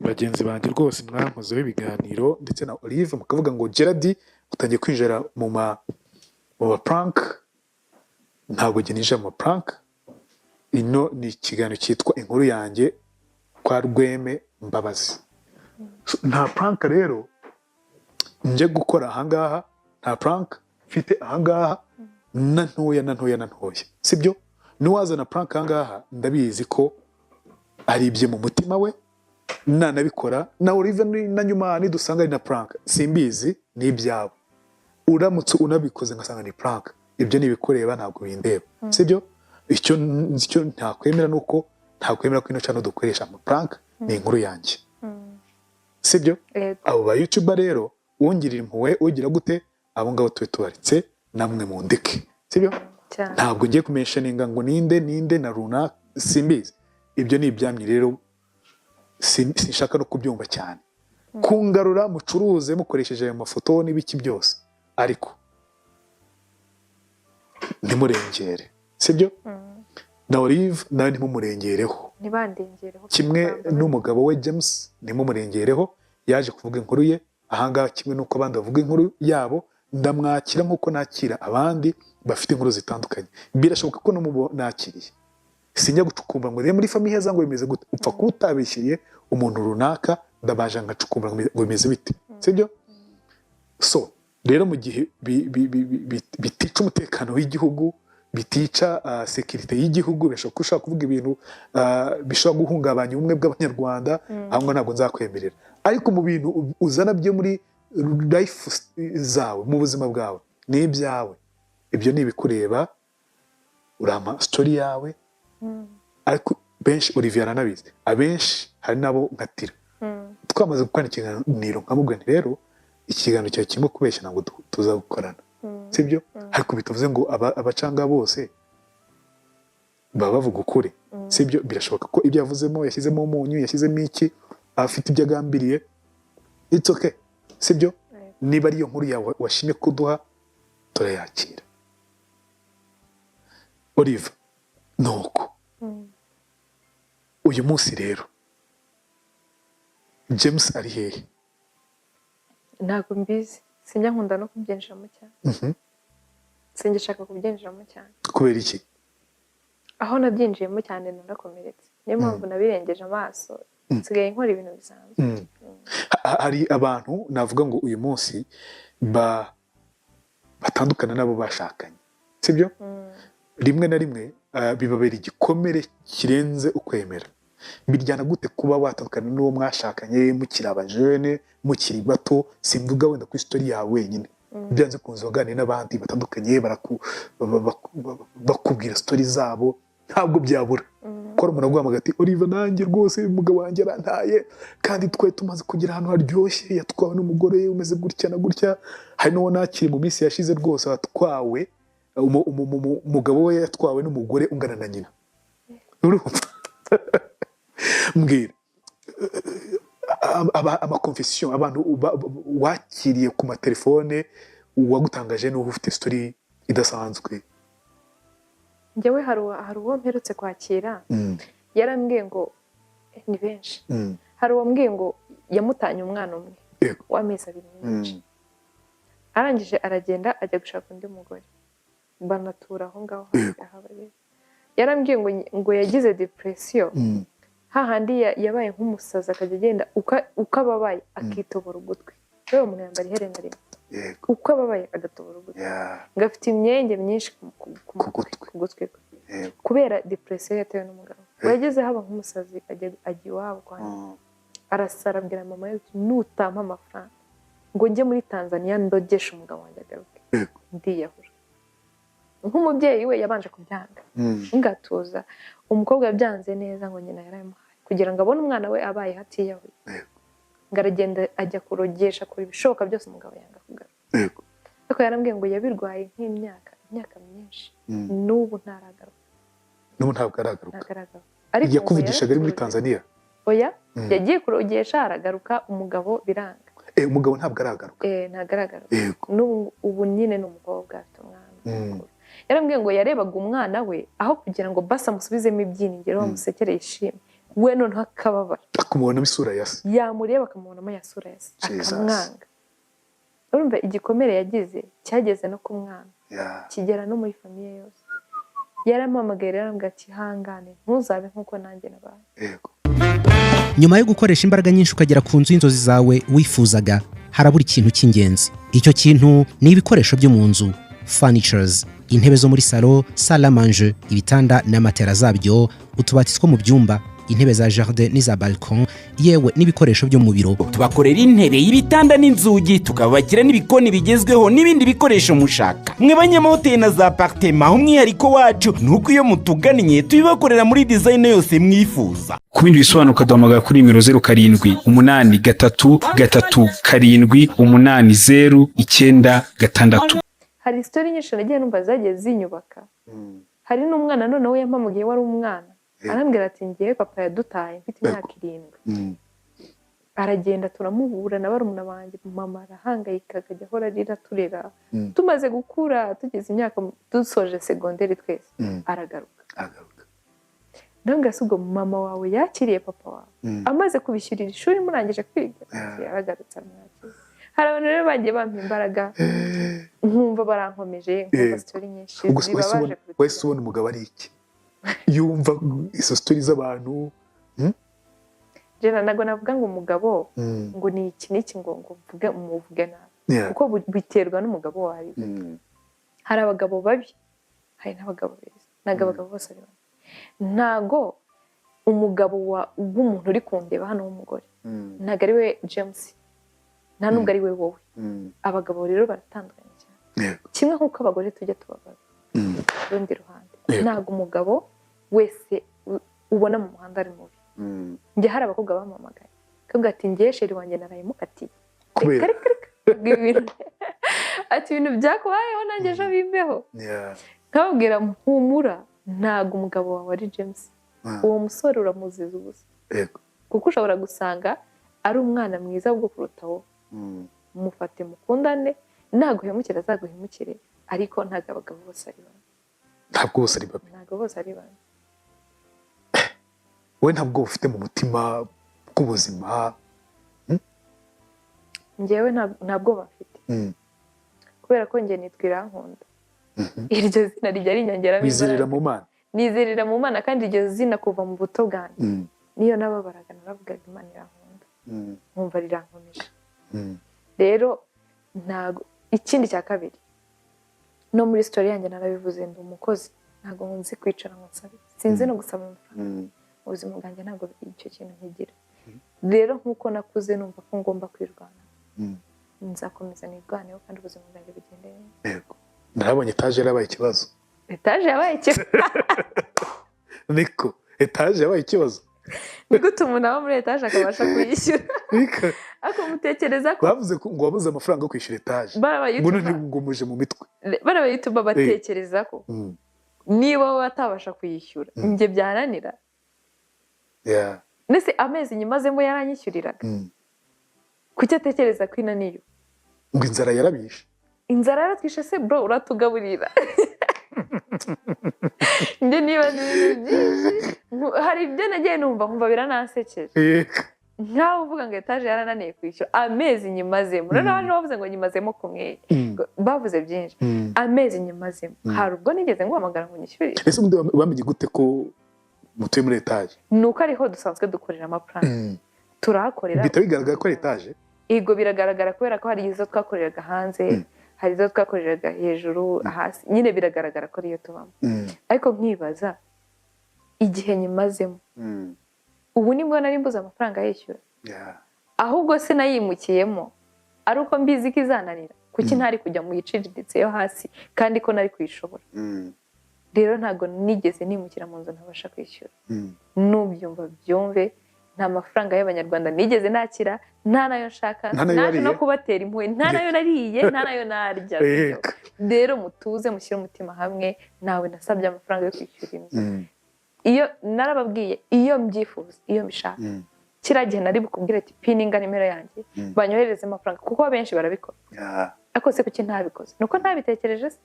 bagenzi banjye rwose mwankozeho ibiganiro ndetse na Olive, mukavuga ngo Gerard utangiye kwinjira mu ma prank. Ntabwo njye ninjira mu ma prank. Ino ni ikiganiro cyitwa Inkuru Yanjye kwa Rweme Mbabazi. Nta prank rero nje gukora ahangaha, nta prank mfite ahangaha na ntoya na ntoya na ntoya, sibyo? Nuwazana prank ahangaha ndabizi ko ari ibye mu mutima we, nanabikora na Olive na nyuma nidusanga ari na prank simbizi, ni ibyabo. Uramutse unabikoze ngasanga ni prank, ibyo ni ibikureba ntabwo bindeba, sibyo? Icyo ntakwemera nuko ntakwemera ko ino channel dukoresha ama prank, ni inkuru yanjye, sibyo? Abo ba YouTuber rero wongirira impuhwe ugira gute, abo ngabo tube tubaritse namwe mundeke, sibyo? Ntabwo ngiye kumentioninga ngo ninde ninde na runaka simbizi, ibyo ni ibyamye rero sinshaka no kubyumva cyane. Kungarura mucuruze mukoresheje ayo mafoto n'ibiki byose, ariko ntimurengere, sibyo? Na Olive nawe ntimumurengereho, ntibandengereho kimwe n'umugabo we James ntimumurengereho, yaje kuvuga inkuru ye ahangaha kimwe n'uko abandi bavuga inkuru yabo. Ndamwakira nk'uko nakira abandi bafite inkuru zitandukanye. Birashoboka ko n'umubo nakiriye sinjya gucukumbura ngo muri famille zangu bimeze gute, upfa kuba utabishyiriye umuntu runaka ndabaje ngacukumbura ngo bimeze bite, sibyo? So rero mu gihe bitica umutekano w'igihugu, bitica sekirite y'igihugu, birashoboka ko ushobora kuvuga ibintu bishobora guhungabanya ubumwe bw'abanyarwanda, aho ngaho ntabwo nzakwemerera. Ariko mu bintu uzana byo muri life zawe, mu buzima bwawe, ni ibyawe, ibyo ni ibikureba, urama story yawe. Ariko benshi Olivier aranabizi, abenshi hari nabo nkatira twamaze gukorana ikiganiro nkamubwira nti rero ikiganiro cyawe kirimo kubeshya ntabwo tuzagukorana, sibyo? Ariko bitavuze ngo abacanga bose baba bavuga ukuri, sibyo? Birashoboka ko ibyo yavuzemo yashyizemo umunyu, yashyizemo iki, afite ibyo agambiriye, it's okay, sibyo? Niba ariyo nkuru yawe washimye kuduha turayakira. Olive, nuko uyu munsi rero James ari hehe? Ntabwo mbizi, sinjya nkunda no kubyinjiramo cyane. Singishaka kubyinjiramo cyane. Kubera iki? Aho nabyinjiyemo cyane narakomeretse, niyo mpamvu nabirengeje amaso, nsigaye nkora ibintu bisanzwe. Hari abantu navuga ngo uyu munsi batandukana nabo bashakanye, sibyo? Rimwe na rimwe bibabera igikomere kirenze ukwemera. Biryana gute kuba watandukana n'uwo mwashakanye mukiri abajene, mukiri bato? Simvuga wenda kuri story yawe wenyine, byanze kunze waganira n'abandi batandukanye, bakubwira story zabo, ntabwo byabura ko hari umuntu aguhamagara ati: "Oliver, nanjye rwose umugabo wanjye arantaye, kandi twari tumaze kugera ahantu haryoshye, yatwawe n'umugore umeze gutya na gutya." Hari n'uwo nakiri mu minsi yashize rwose watwawe, umugabo we yatwawe n'umugore ungana na nyina. Urumva? Mbwira amaconfession, abantu wakiriye ku matelefone, uwagutangaje n'uwo ufite story idasanzwe. Njyewe hari uwo mperutse kwakira, yarambwiye ngo ni benshi. Hari uwambwiye ngo yamutanye umwana umwe w'amezi 2 n'igice, arangije aragenda ajya gushaka undi mugore, banatura aho ngaho aho bari. Yarambwiye ngo yagize depression, hahandi yabaye nk'umusazi, akajya agenda uko ababaye akitobora ugutwi. Rero umuntu yambara iherena rimwe, uko ababaye agatobora ugutwi, ngo afite imyenge myinshi ku Ku matwi, gutwi. ku gutwi kwe, kubera depression yatewe n'umugabo. Ngo yageze haba nk'umusazi, ajya iwabo kwa nyina. Arasara, abwira mama we ati: "Nutampa amafaranga ngo njye muri Tanzania ndogeshe umugabo wanjye agaruke, ndiyahura." Nk'umubyeyi we yabanje kubyanga, ngatuza umukobwa yabyanze neza, ngo nyina yarayamuhaye kugira ngo abone umwana we abaye atiyahuye. Ngo aragenda ajya kurogesha, akora ibishoboka byose, umugabo yanga kugaruka. Ariko yarambwiye ngo yabirwaye nk'imyaka, imyaka myinshi, n'ubu ntaragaruka. N'ubu ntabwo aragaruka? Ntagaragaruka. Ariko ngo Yakuvugishaga ari muri yaraturutse. Tanzania? Oya, yagiye kurogesha aragaruka, umugabo biranga. Umugabo ntabwo aragaruka? Ntagaragaruka. N'ubu ubu nyine ni umukobwa, afite umwana mukuru. Yarambwiye ngo yarebaga umwana we, aho kugira ngo basi amusubizemo ibyiringiro, bamusekere yishime, we noneho akababara. Akumubonamo isura ya se. Yamureba akamubonamo ya sura ya se, Jesus. akamwanga. Urumva igikomere yagize cyageze no ku mwana, kigera no muri famille yose. Yarampamagaye rero, arambwira ati: "Hangane, ntuzabe nk'uko nanjye nabaye." Nyuma yo gukoresha imbaraga nyinshi ukagera ku nzu y'inzozi zawe wifuzaga, harabura ikintu cy'ingenzi. Icyo kintu ni ibikoresho byo mu nzu, furnitures: intebe zo muri salo, salle à manger, ibitanda na matera zabyo, utubati two mu byumba, intebe za jardin n'iza balcon, yewe n'ibikoresho byo mu biro. Tubakorera intebe, ibitanda n'inzugi, tukabakira n'ibikoni bigezweho n'ibindi bikoresho mushaka. Mwe banyamahoteli na za appartement, umwihariko wacu ni uko iyo mutugannye tubibakorera muri design yose mwifuza. Ku bindi bisobanuro ukaduhamagara kuri nimero 0783337809 6. Hari story nyinshi nagiye numva zagiye zinyubaka. Hari n'umwana noneho yampamagaye, wari umwana, arambwira ati: "Ngewe papa yadutaye mfite imyaka 7, aragenda turamubura na barumuna banjye, mama arahangayika, akajya ahora arira turera. Tumaze gukura, tugeze imyaka dusoje segonderi twese, aragaruka." Aragaruka. Ndabwira: "Se ubwo mama wawe yakiriye papa wawe amaze kubishyurira ishuri murangije kwiga?" Ati: "Yaragarutse, aramwakira." Hari abantu rero bagiye bampa imbaraga, nkumva barankomeje, nkumva story nyinshi Ubwo se wahise zibabaje kuruta wahise ubona umugabo ari iki yumva izo story z'abantu? Jena, ntabwo navuga ngo umugabo ngo ni iki n'iki, ngo mvuge umuvuge nabi, kuko biterwa n'umugabo uwo ari we. Hari abagabo babi, hari n'abagabo beza. Ntabwo abagabo bose ari babi. Ntabwo umugabo w'umuntu uri kundeba hano w'umugore, ntabwo ari we James, nta nubwo ari we wowe. Abagabo rero baratandukanye cyane, kimwe nk'uko abagore tujya tuba babi ku rundi ruhande. Ntabwo umugabo wese ubona mu muhanda ari mubi. Njye hari abakobwa bampamagaye kavuga ati: "Ngewe chéri wanjye narayimukatiye." Kubera? Reka, reka, reka. Ibintu, ati: "Ibintu byakubayeho nanjye ejo bimbeho." Nkababwira: "Mpumura, ntabwo umugabo wawe ari James. Uwo musore uramuziza ubusa, kuko ushobora gusanga ari umwana mwiza ahubwo kuruta wowe. Mufate mukundane, naguhemukire azaguhemukire, ariko ntabwo abagabo bose ari babi." Ntabwo bose ari babi. Ntabwo bose ari babi. Wowe ntabwo ufite mu mutima bw'ubuzima? Njyewe nta bwoba mfite, kubera ko njye nitwa Irankunda. Iryo zina rijya rinyongeramo Wizerera imbaraga. mu Mana. Nizerera mu Mana, kandi iryo zina kuva mu buto bwanjye, niyo nababaraga naravugaga: "Imana irankunda," nkumva rirankomeje. Rero ntago. Ikindi cya kabiri, no muri story yanjye narabivuze, ndi umukozi. Ntabwo nzi kwicara ngo nsabe, sinzi no gusaba amafaranga mu Ubuzima bwanjye ntabwo icyo kintu nkigira. Rero nk'uko nakuze numva ko ngomba kwirwana, nzakomeza nirwaneho kandi ubuzima bwanjye bugende neza. Yego, narabonye etaje yarabaye ikibazo. Etaje yabaye ikibazo. Niko, etaje yabaye ikibazo. Ni gute umuntu aba muri etaje akabasha kuyishyura? Ariko mutekereza ko bavuze ko ngo wabuze amafaranga yo kwishyura etaje, ngo none ngo muje mu mitwe. Bariya bayituba batekereza ko niba batabasha kuyishyura, njye byananira. Ndetse amezi nyimazemo yaranyishyuriraga. Kuki atekereza ko inaniyo? Ngo inzara yarabishe. Inzara yaratwishe se bro, uratugaburira. Njye niba byinshi hari ibyo nagiye numva nkumva biranansekeje. Nkaho uvuga ngo etaje yarananiye kwishyura amezi nyimazemo. Noneho hano bavuze ngo nyimazemo kumwe, bavuze byinshi. Amezi nyimazemo, hari ubwo nigeze nguhamagara ngo nyishyurire. Ese ubundi bamenye gute ko mutuye muri etaje? Ni uko ariho dusanzwe dukorera amaplan, turahakorera. Bihita bigaragara ko ari etaje? Yego, biragaragara kubera ko hari izo twakoreraga hanze, hari izo twakoreraga hejuru, hasi, nyine biragaragara ko ariyo tubamo. Ariko nkibaza igihe nyimazemo, ubu nibwo nari mbuze amafaranga yishyura. Ahubwo se nayimukiyemo ari uko mbizi ko izananira, kuki ntari kujya mu yiciriritse yo hasi kandi ko nari kuyishobora? Rero ntabwo nigeze nimukira mu nzu ntabasha kwishyura. Nubyumva byumve, nta mafaranga y'abanyarwanda nigeze nakira, nta nayo nshaka, naje no kubatera impuhwe, nta nayo nariye, nta nayo narya. Rero mutuze, mushyire umutima hamwe, nawe nasabye amafaranga yo kwishyura inzu. Iyo narababwiye, iyo mbyifuza, iyo mbishaka, kiriya gihe nari bukubwire ati pininga nimero yanjye, banyohereze amafaranga, kuko abenshi barabikora. Ariko se kuki ntabikoze? Nuko ntabitekereje se?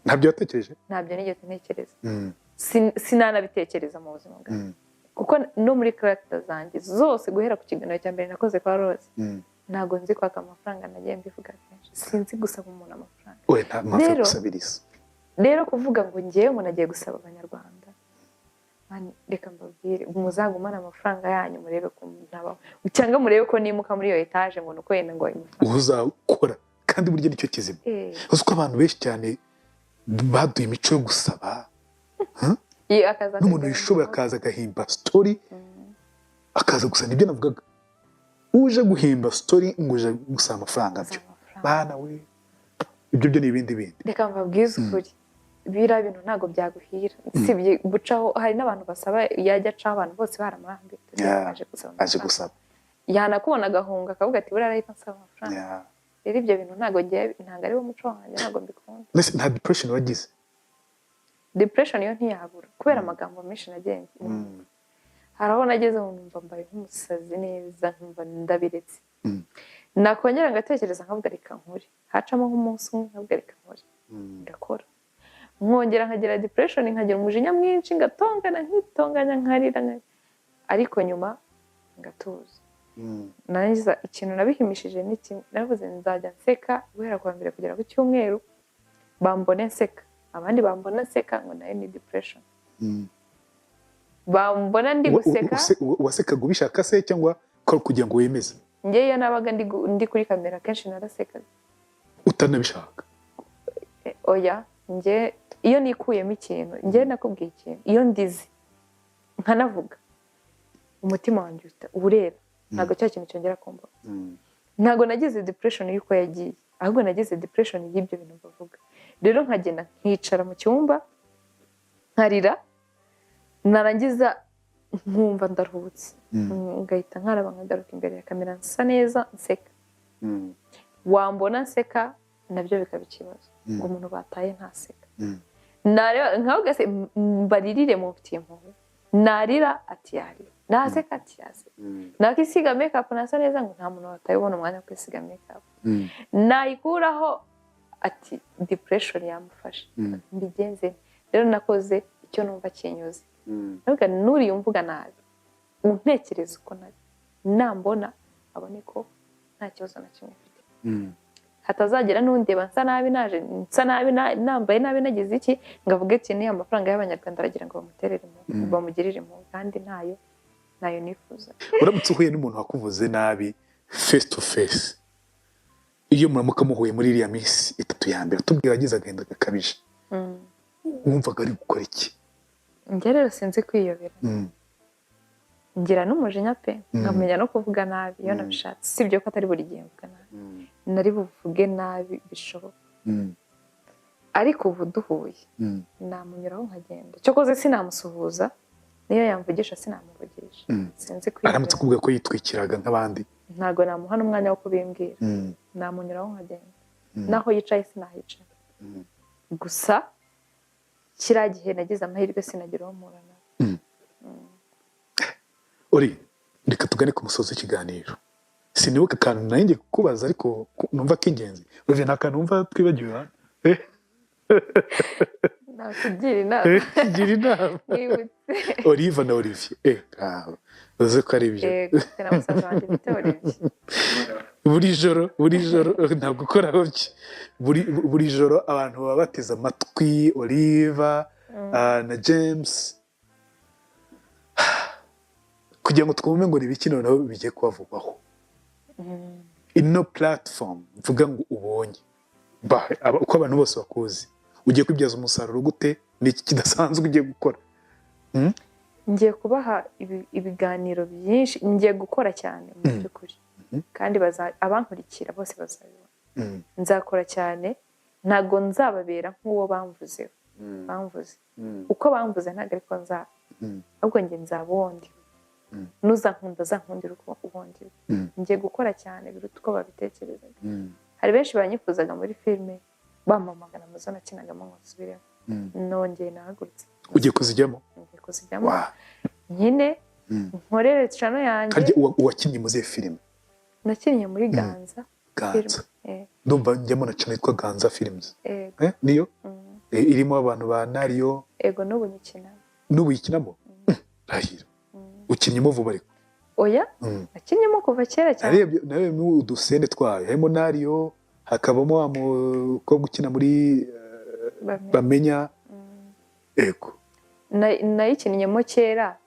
Ntabyo watekereje? Ntabyo nigeze ntekereza. Sinanabitekereza mu buzima bwanjye. Kuko no muri character zanjye zose, guhera ku kiganiro cya mbere nakoze kwa Rose, ntabwo nzi kwaka amafaranga, nagiye mbivuga kenshi. Sinzi gusaba umuntu amafaranga. Oya, nta mpamvu yo gusabiriza. Rero kuvuga ngo ngewe umuntu agiye gusaba abanyarwanda, reka mbabwire, muzagumane amafaranga yanyu, murebe ko ntabaho, cyangwa murebe ko nimuka muri iyo etaje ngo nuko yenda ngo uzakora. Kandi burya nicyo kizima. Uzi ko abantu benshi cyane baduye imico yo gusaba. N'umuntu wishoboye akaza agahimba story, akaza gusa nibyo navugaga, uje guhimba story ngo uje gusaba amafaranga byo bana we, ibyo byo ni ibindi bindi. Reka mbabwize ukuri, biriya bintu ntabwo byaguhira. Sibye gucaho, hari n'abantu basaba, yajya acaho abantu bose baramurambiwe, aje gusaba, yanakubona agahunga akavuga ati buriya arahita ansaba amafaranga. Rero ibyo bintu ntabwo ntabwo ari wo muco wanjye, ntabwo mbikunda. Nta depression wagize? Depression yo ntiyabura kubera amagambo menshi nagenze. Hari aho nageze numva mbaye nk'umusazi neza, nkumva ndabiretse. Nakongera ngatekereza nkavuga reka nkore, hacamo nk'umunsi umwe nkavuga reka nkore, ndakora. Nkongera nkagira depression, nkagira umujinya mwinshi, ngatongana, nkitonganya, nkarira, ariko nyuma ngatuza. Narangiza ikintu nabihimishije ni kimwe, naravuze nzajya nseka guhera ku wa mbere kugera ku cyumweru, bambone nseka, abandi bambona nseka ngo nayo ni depression. Bambona ndi guseka. Wasekaga ubishaka se cyangwa ko kugira ngo wemeze? Njye iyo nabaga ndi kuri kamera kenshi narasekaga. Utanabishaka? Oya, njye iyo nikuyemo ikintu, njye nakubwiye ikintu, iyo ndize nkanavuga, umutima wanjye urera, ntabwo cya kintu cyongera kumbaho. Ntabwo nagize depression y'uko yagiye, ahubwo nagize depression y'ibyo bintu bavuga. Rero nkagenda nkicara mu cyumba nkarira, narangiza nkumva ndaruhutse, ngahita nkaraba nkagaruka imbere ya kamera nsa neza nseka. Wambona nseka nabyo bikaba ikibazo, ngo umuntu bataye ntaseka. Nareba nkavuga se mbaririre mufitiye impuhwe, narira ati yarira, naseka ati yaseka, nakisiga make up nasa neza ngo nta muntu wataye ubona umwanya wo kwisiga make up, nayikuraho ati depression yamufashe, mbigenze. Rero nakoze icyo numva kinyuze. Ndavuga nuriye umvuga nabi, untekereza uko nari, nambona abone ko nta kibazo na kimwe mfite. Hatazagira n'undeba nsa nabi, naje nsa nabi, nambaye nabi, nagize iki, ngavuga ati ni amafaranga y'abanyarwanda aragira ngo bamuterere impuhwe, bamugirire impuhwe, kandi ntayo nifuza. Uramutse uhuye n'umuntu wakuvuze nabi face to face, iyo muramuka muhuye muri iriya minsi itatu ya mbere, tubwira agize agahinda gakabije, wumvaga ari gukora iki? Njye rero sinzi kwiyobera. Ngira n'umujinya pe, nkamenya no kuvuga nabi iyo nabishatse. Si ibyo ko atari buri gihe mvuga nabi, nari buvuge nabi bishoboka. Ariko ubu duhuye namunyuraho nkagenda, cyokoze sinamusuhuza, niyo yamvugisha sinamuvugisha. Sinzi kwiyemera. Aramutse akubwiye ko yitwikiraga nk'abandi? Ntabwo namuha n'umwanya wo kubimbwira, namunyuraho nkagenda. Naho yicaye sinahicara. Gusa kiriya gihe nagize amahirwe sinagira uwo mpura nawe. Uri, reka tugane ku musozo w'ikiganiro. Sinibuka akantu nanjye kukubaza, ariko numva k'ingenzi. Olivier, nta kantu numva twibagiwe hano? Nakugira inama. Gira inama. Mwibutse. Olive na Olivier, uzi ko ari ibyo. Yego, mfite na musaza wanjye bita Olivier. Buri joro, buri joro, ntabwo ukoraho bye, buri joro abantu baba bateze amatwi Oliva na James kugira ngo twumve ngo ni ibiki noneho bigiye kubavugwaho. Ino platform mvuga ngo ubonye uko abantu bose bakuzi, ugiye kwibyaza umusaruro gute? Ni iki kidasanzwe ugiye gukora? Ngiye kubaha ibiganiro byinshi, ngiye gukora cyane mu by'ukuri, kandi abankurikira bose bazabibona. Nzakora cyane, ntabwo nzababera nk'uwo bamvuzeho. Bamvuze uko bamvuze ntabwo ariko nzaba, ahubwo njye nzaba uwo ndi. Nuzankunda azankundira uko uwo ndi. Ngiye gukora cyane biruta uko babitekerezaga. Hari benshi banyifuzaga muri filime, bampamagara mu zo nakinagamo ngo nsubiremo. Nongeye nahagurutse. Ugiye kuzijyamo? Ngiye kuzijyamo nyine, nkorere channel yanjye. Harya uwakinnye mu zihe filime? Nakinnye muri Ganza. Ganza. Filime. Ndumva njyamo na channel yitwa Ganza Films. Yego. Niyo irimo abantu ba Nario. Ego, n'ubu nyikina. N'ubu uyikinamo? Rahira. Ukinnyemo vuba ariko? Oya, nakinnyemo kuva kera cyane. Narebye narebye udusene twayo, harimo Nario, hakabamo wa mukobwa ukina muri Bamenya. Bamenya. Ego. Nayikinnyemo kera,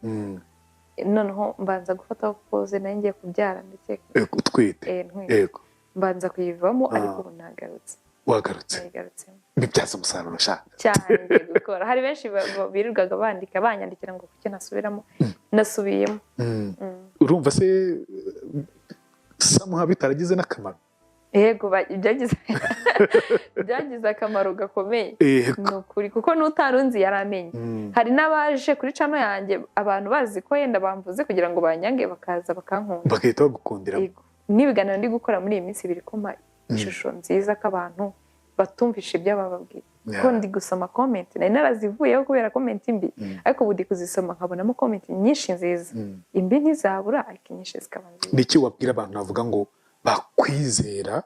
noneho mbanza gufataho pause, nari ngiye kubyara ndetse. Ego, utwite? Ntwite. Mbanza kuyivamo, ariko ubu nagarutse. Wagarutse. Nayigarutsemo. Bibyaza umusaruro sha. Cyane, ngiye gukora. Hari benshi birirwaga bandika, banyandikira ngo kuki nasubiramo. Nasubiyemo. Urumva se somehow bitaragize n'akamaro? Yego, byagize akamaro gakomeye. Ni ukuri, kuko n'utarunzi yaramenye. Hari n'abaje kuri channel yanjye, abantu bazi ko yenda bamvuze kugira ngo banyange, bakaza bakankunda. Bagahita bagukundira. Yego. N'ibiganiro ndi gukora muri iyi minsi biri kumpa ishusho nziza ko abantu batumvisha ibyo bababwiye. Kuko ndi gusoma comment, nari narazivuyeho kubera comment mbi, ariko ubu ndi kuzisoma nkabonamo comment nyinshi nziza. Imbi ntizabura, ariko inyinshi zikaba nziza. Ni iki wabwira abantu bavuga ngo bakwizera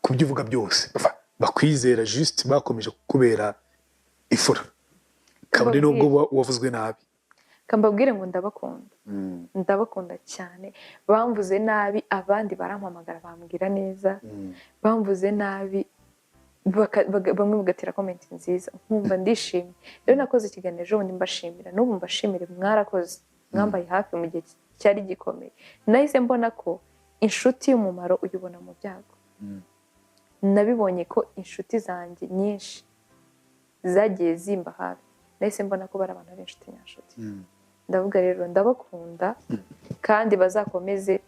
ku byo uvuga byose, bakwizera just bakomeje kukubera ifura kabone nubwo wavuzwe nabi? Kambabwire ngo ndabakunda, ndabakunda cyane. Bamvuze nabi, abandi barampamagara bambwira neza. Bamvuze nabi, bamwe bagatera comment nziza, nkumva ndishimye. Rero nakoze ikiganiro ejo bundi mbashimira, n'ubu mbashimire, mwarakoze, mwambaye hafi mu gihe cyari gikomeye. Nahise mbona ko inshuti y'umumaro uyibona mu byago. Nabibonye ko inshuti zanjye nyinshi zagiye zimba hafi, nahise mbona ko bari abantu b'inshuti nyanshuti. Ndavuga rero ndabakunda, kandi bazakomeze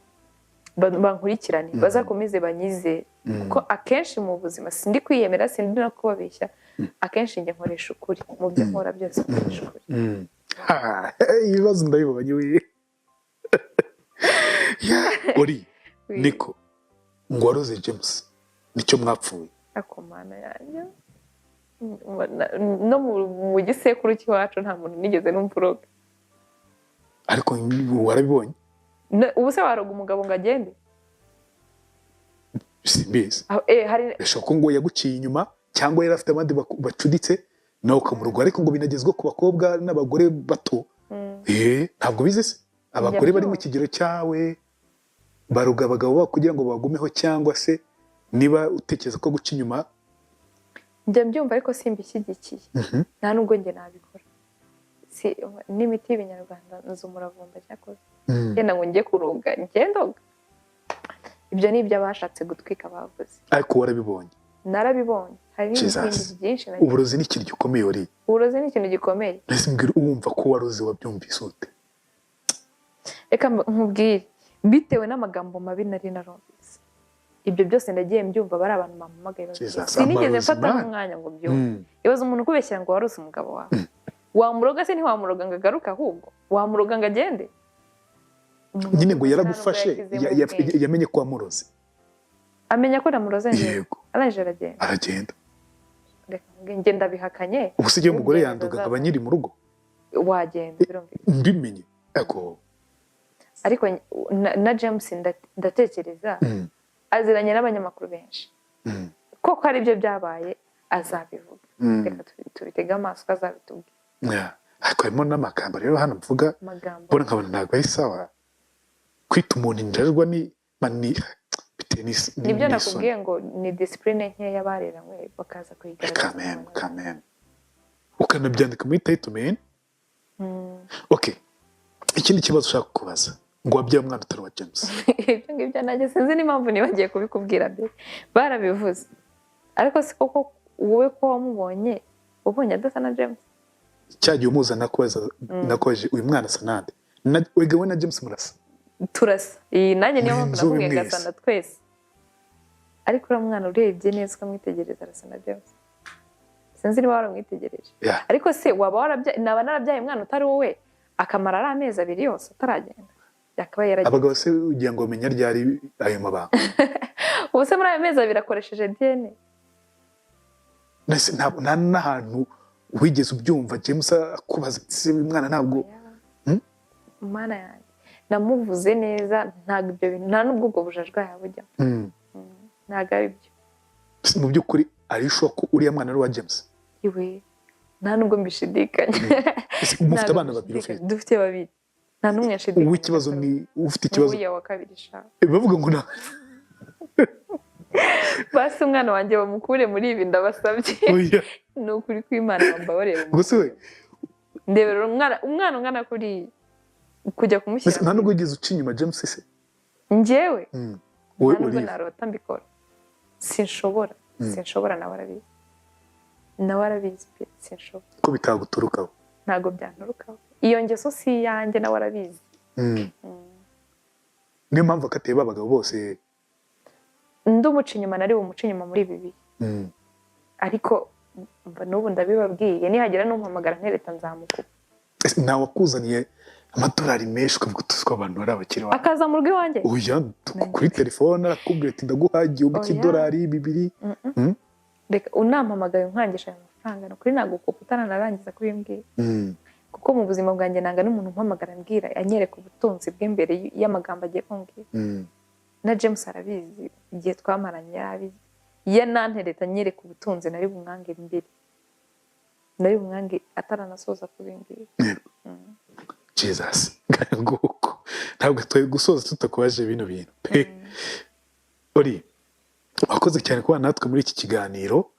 bankurikirane, bazakomeze banyizere, kuko akenshi mu buzima sindi kwiyemera, sindi no kubabeshya, akenshi njye nkoresha ukuri mu byo nkora byose, nkoresha ukuri. Ha, ibibazo ndabibonye we. Yeah, uri Oui. Niko ngo waroze James, nicyo mwapfuye? Akomana yanjye, no mu gisekuru cy'iwacu nta muntu nigeze numva uroga. Ariko warabibonye? Ubu se waroga umugabo ngo agende? Simbizi. Ah, hari Birashoboka ko ngo yaguciye inyuma, cyangwa yari afite abandi bacuditse nawe ukamurogora, ariko ngo binagezwa ku bakobwa n'abagore bato. Ntabwo bize se abagore bari mu kigero cyawe baruga abagabo babo kugira ngo bagumeho, cyangwa se niba utekereza ko guca inyuma? Njya mbyumva ariko simbishyigikiye. Nta nubwo njye nabikora. Si n'imiti y'ibinyarwanda, nzi umuravumba cyakoze. Yenda ngo njye kuroga, njye ndoga, ibyo ni ibyo abashatse gutwika bavuze. Ariko warabibonye? Narabibonye, hari n'ibindi Jesus. byinshi nagiye- Uburozi ni ikintu gikomeye wari. Uburozi ni ikintu gikomeye. Mbese mbwira, wumva ko waroze wabyumvise ute? Reka nkubwire, bitewe n'amagambo mabi nari narumvise, ibyo byose ndagiye mbyumva, bari abantu bampamagaye, sinigeze mfata n'umwanya ngo mbyumve. Ibaze umuntu ukubeshyira ngo warose umugabo wawe, wamuroga se ntiwamuroga ngo agaruke, ahubwo wamuroga ngo agende. Nyine ngo yaragufashe, yamenye ko wamuroze, amenya ko namuroze. Yego, arangije aragenda. Aragenda. Reka njye ndabihakanye. Ubu se igihe umugore yanduga nkaba nyiri mu rugo wagenda, birumvikana mbimenye. Ego, ariko na James ndatekereza aziranye n'abanyamakuru benshi, koko ari byo byabaye azabivuga. Reka tubitege amaso azabitubwira. Ariko harimo n'amagambo rero hano mvuga mbona nkabona ntabwo ari sawa. Kwita umuntu injajwa ni mani bitewe n'isoni. Nibyo nakubwiye ngo ni discipline nkeya bareranywe bakaza kuyigaragaza. Kameme ukanabyandika muri title man. Okay, ikindi kibazo ushaka kubaza, ngo wabyaye umwana utari wa James. Ibyo ngibyo nanjye sinzi n'impamvu nibagiye kubikubwira mbere, barabivuze. Ariko si koko wowe ko wamubonye ubonye adasa na James? Cyagiye umuza nakubaza, nakoje uyu mwana asa nande? Wega we na James murasa? Turasa. Iyi nanjye niyo mpamvu nakubwiye ngasana twese. Ariko uriya mwana urebye neza ukamwitegereza arasa na James. Sinzi niba waramwitegereje. Ariko se waba warabyaye, naba narabyaye umwana utari wowe akamara ari amezi abiri yose ataragenda, yakabaye yaragiye. Abagabo se ugira ngo bamenya ryari ayo mabanga? Ubu se muri ayo mezi abiri akoresheje DNA? Nta n'ahantu wigeze ubyumva James akubaza se umwana ntabwo? Mana yanjye namuvuze neza, ntabwo ibyo bintu, nta n'ubwo ubwo bujajwa yabujyamo. Ntabwo ari byo. Mu by'ukuri arisho ko uriya mwana ari uwa James? Iwe nta nubwo mbishidikanya. Mufite abana babiri? Dufite babiri, nta n'umwe nshidikanya. Uw'ikibazo ni ufite ikibazo uya wa kabiri sha. Bavuga ngo na basi umwana wanjye bamukure muri ibi ndabasabye. Ni ukuri kw'Imana bambabarire. Gusa we ndebera umwana ungana kuri kujya kumushyira. Nta nubwo wigeze uca inyuma James se? Njyewe nta nubwo narota mbikora, sinshobora. Sinshobora, nawe arabizi, nawe arabizi pe, sinshobora. Ko bitaguturukaho? Ntabwo byanturukaho, iyo ngeso si iyanjye, nawe arabizi. Niyo mpamvu akateye abagabo bose. Ndi umuca inyuma, nari bumuca inyuma muri ibi bihe. Ariko n'ubu ndabibabwiye, nihagira n'umpamagara ntereta nzamukuba. Nawe wakuzaniye amadolari menshi ukavuga uti ko abantu bari abakire, akaza mu rugo iwanjye? Oya, kuri telefone arakubwira ati ndaguha igihumbi cy'idolari 2. Reka unampamagaye unkangisha ayo mafaranga, ni ukuri nagukupa utaranarangiza kubimbwira. Kuko mu buzima bwanjye nanga n'umuntu umpamagara ambwira anyereka ubutunzi bwe mbere y'amagambo agiye kumbwira. Na James arabizi, igihe twamaranye yarabizi. Iyo nantereta anyereka ubutunzi nari bumwange mbere, nari bumwange ataranasoza kubimbwira. Jesus, nguko ntabwo twe gusoza tutakubaje bino bintu pe. Ori wakoze cyane kuba natwe muri iki kiganiro.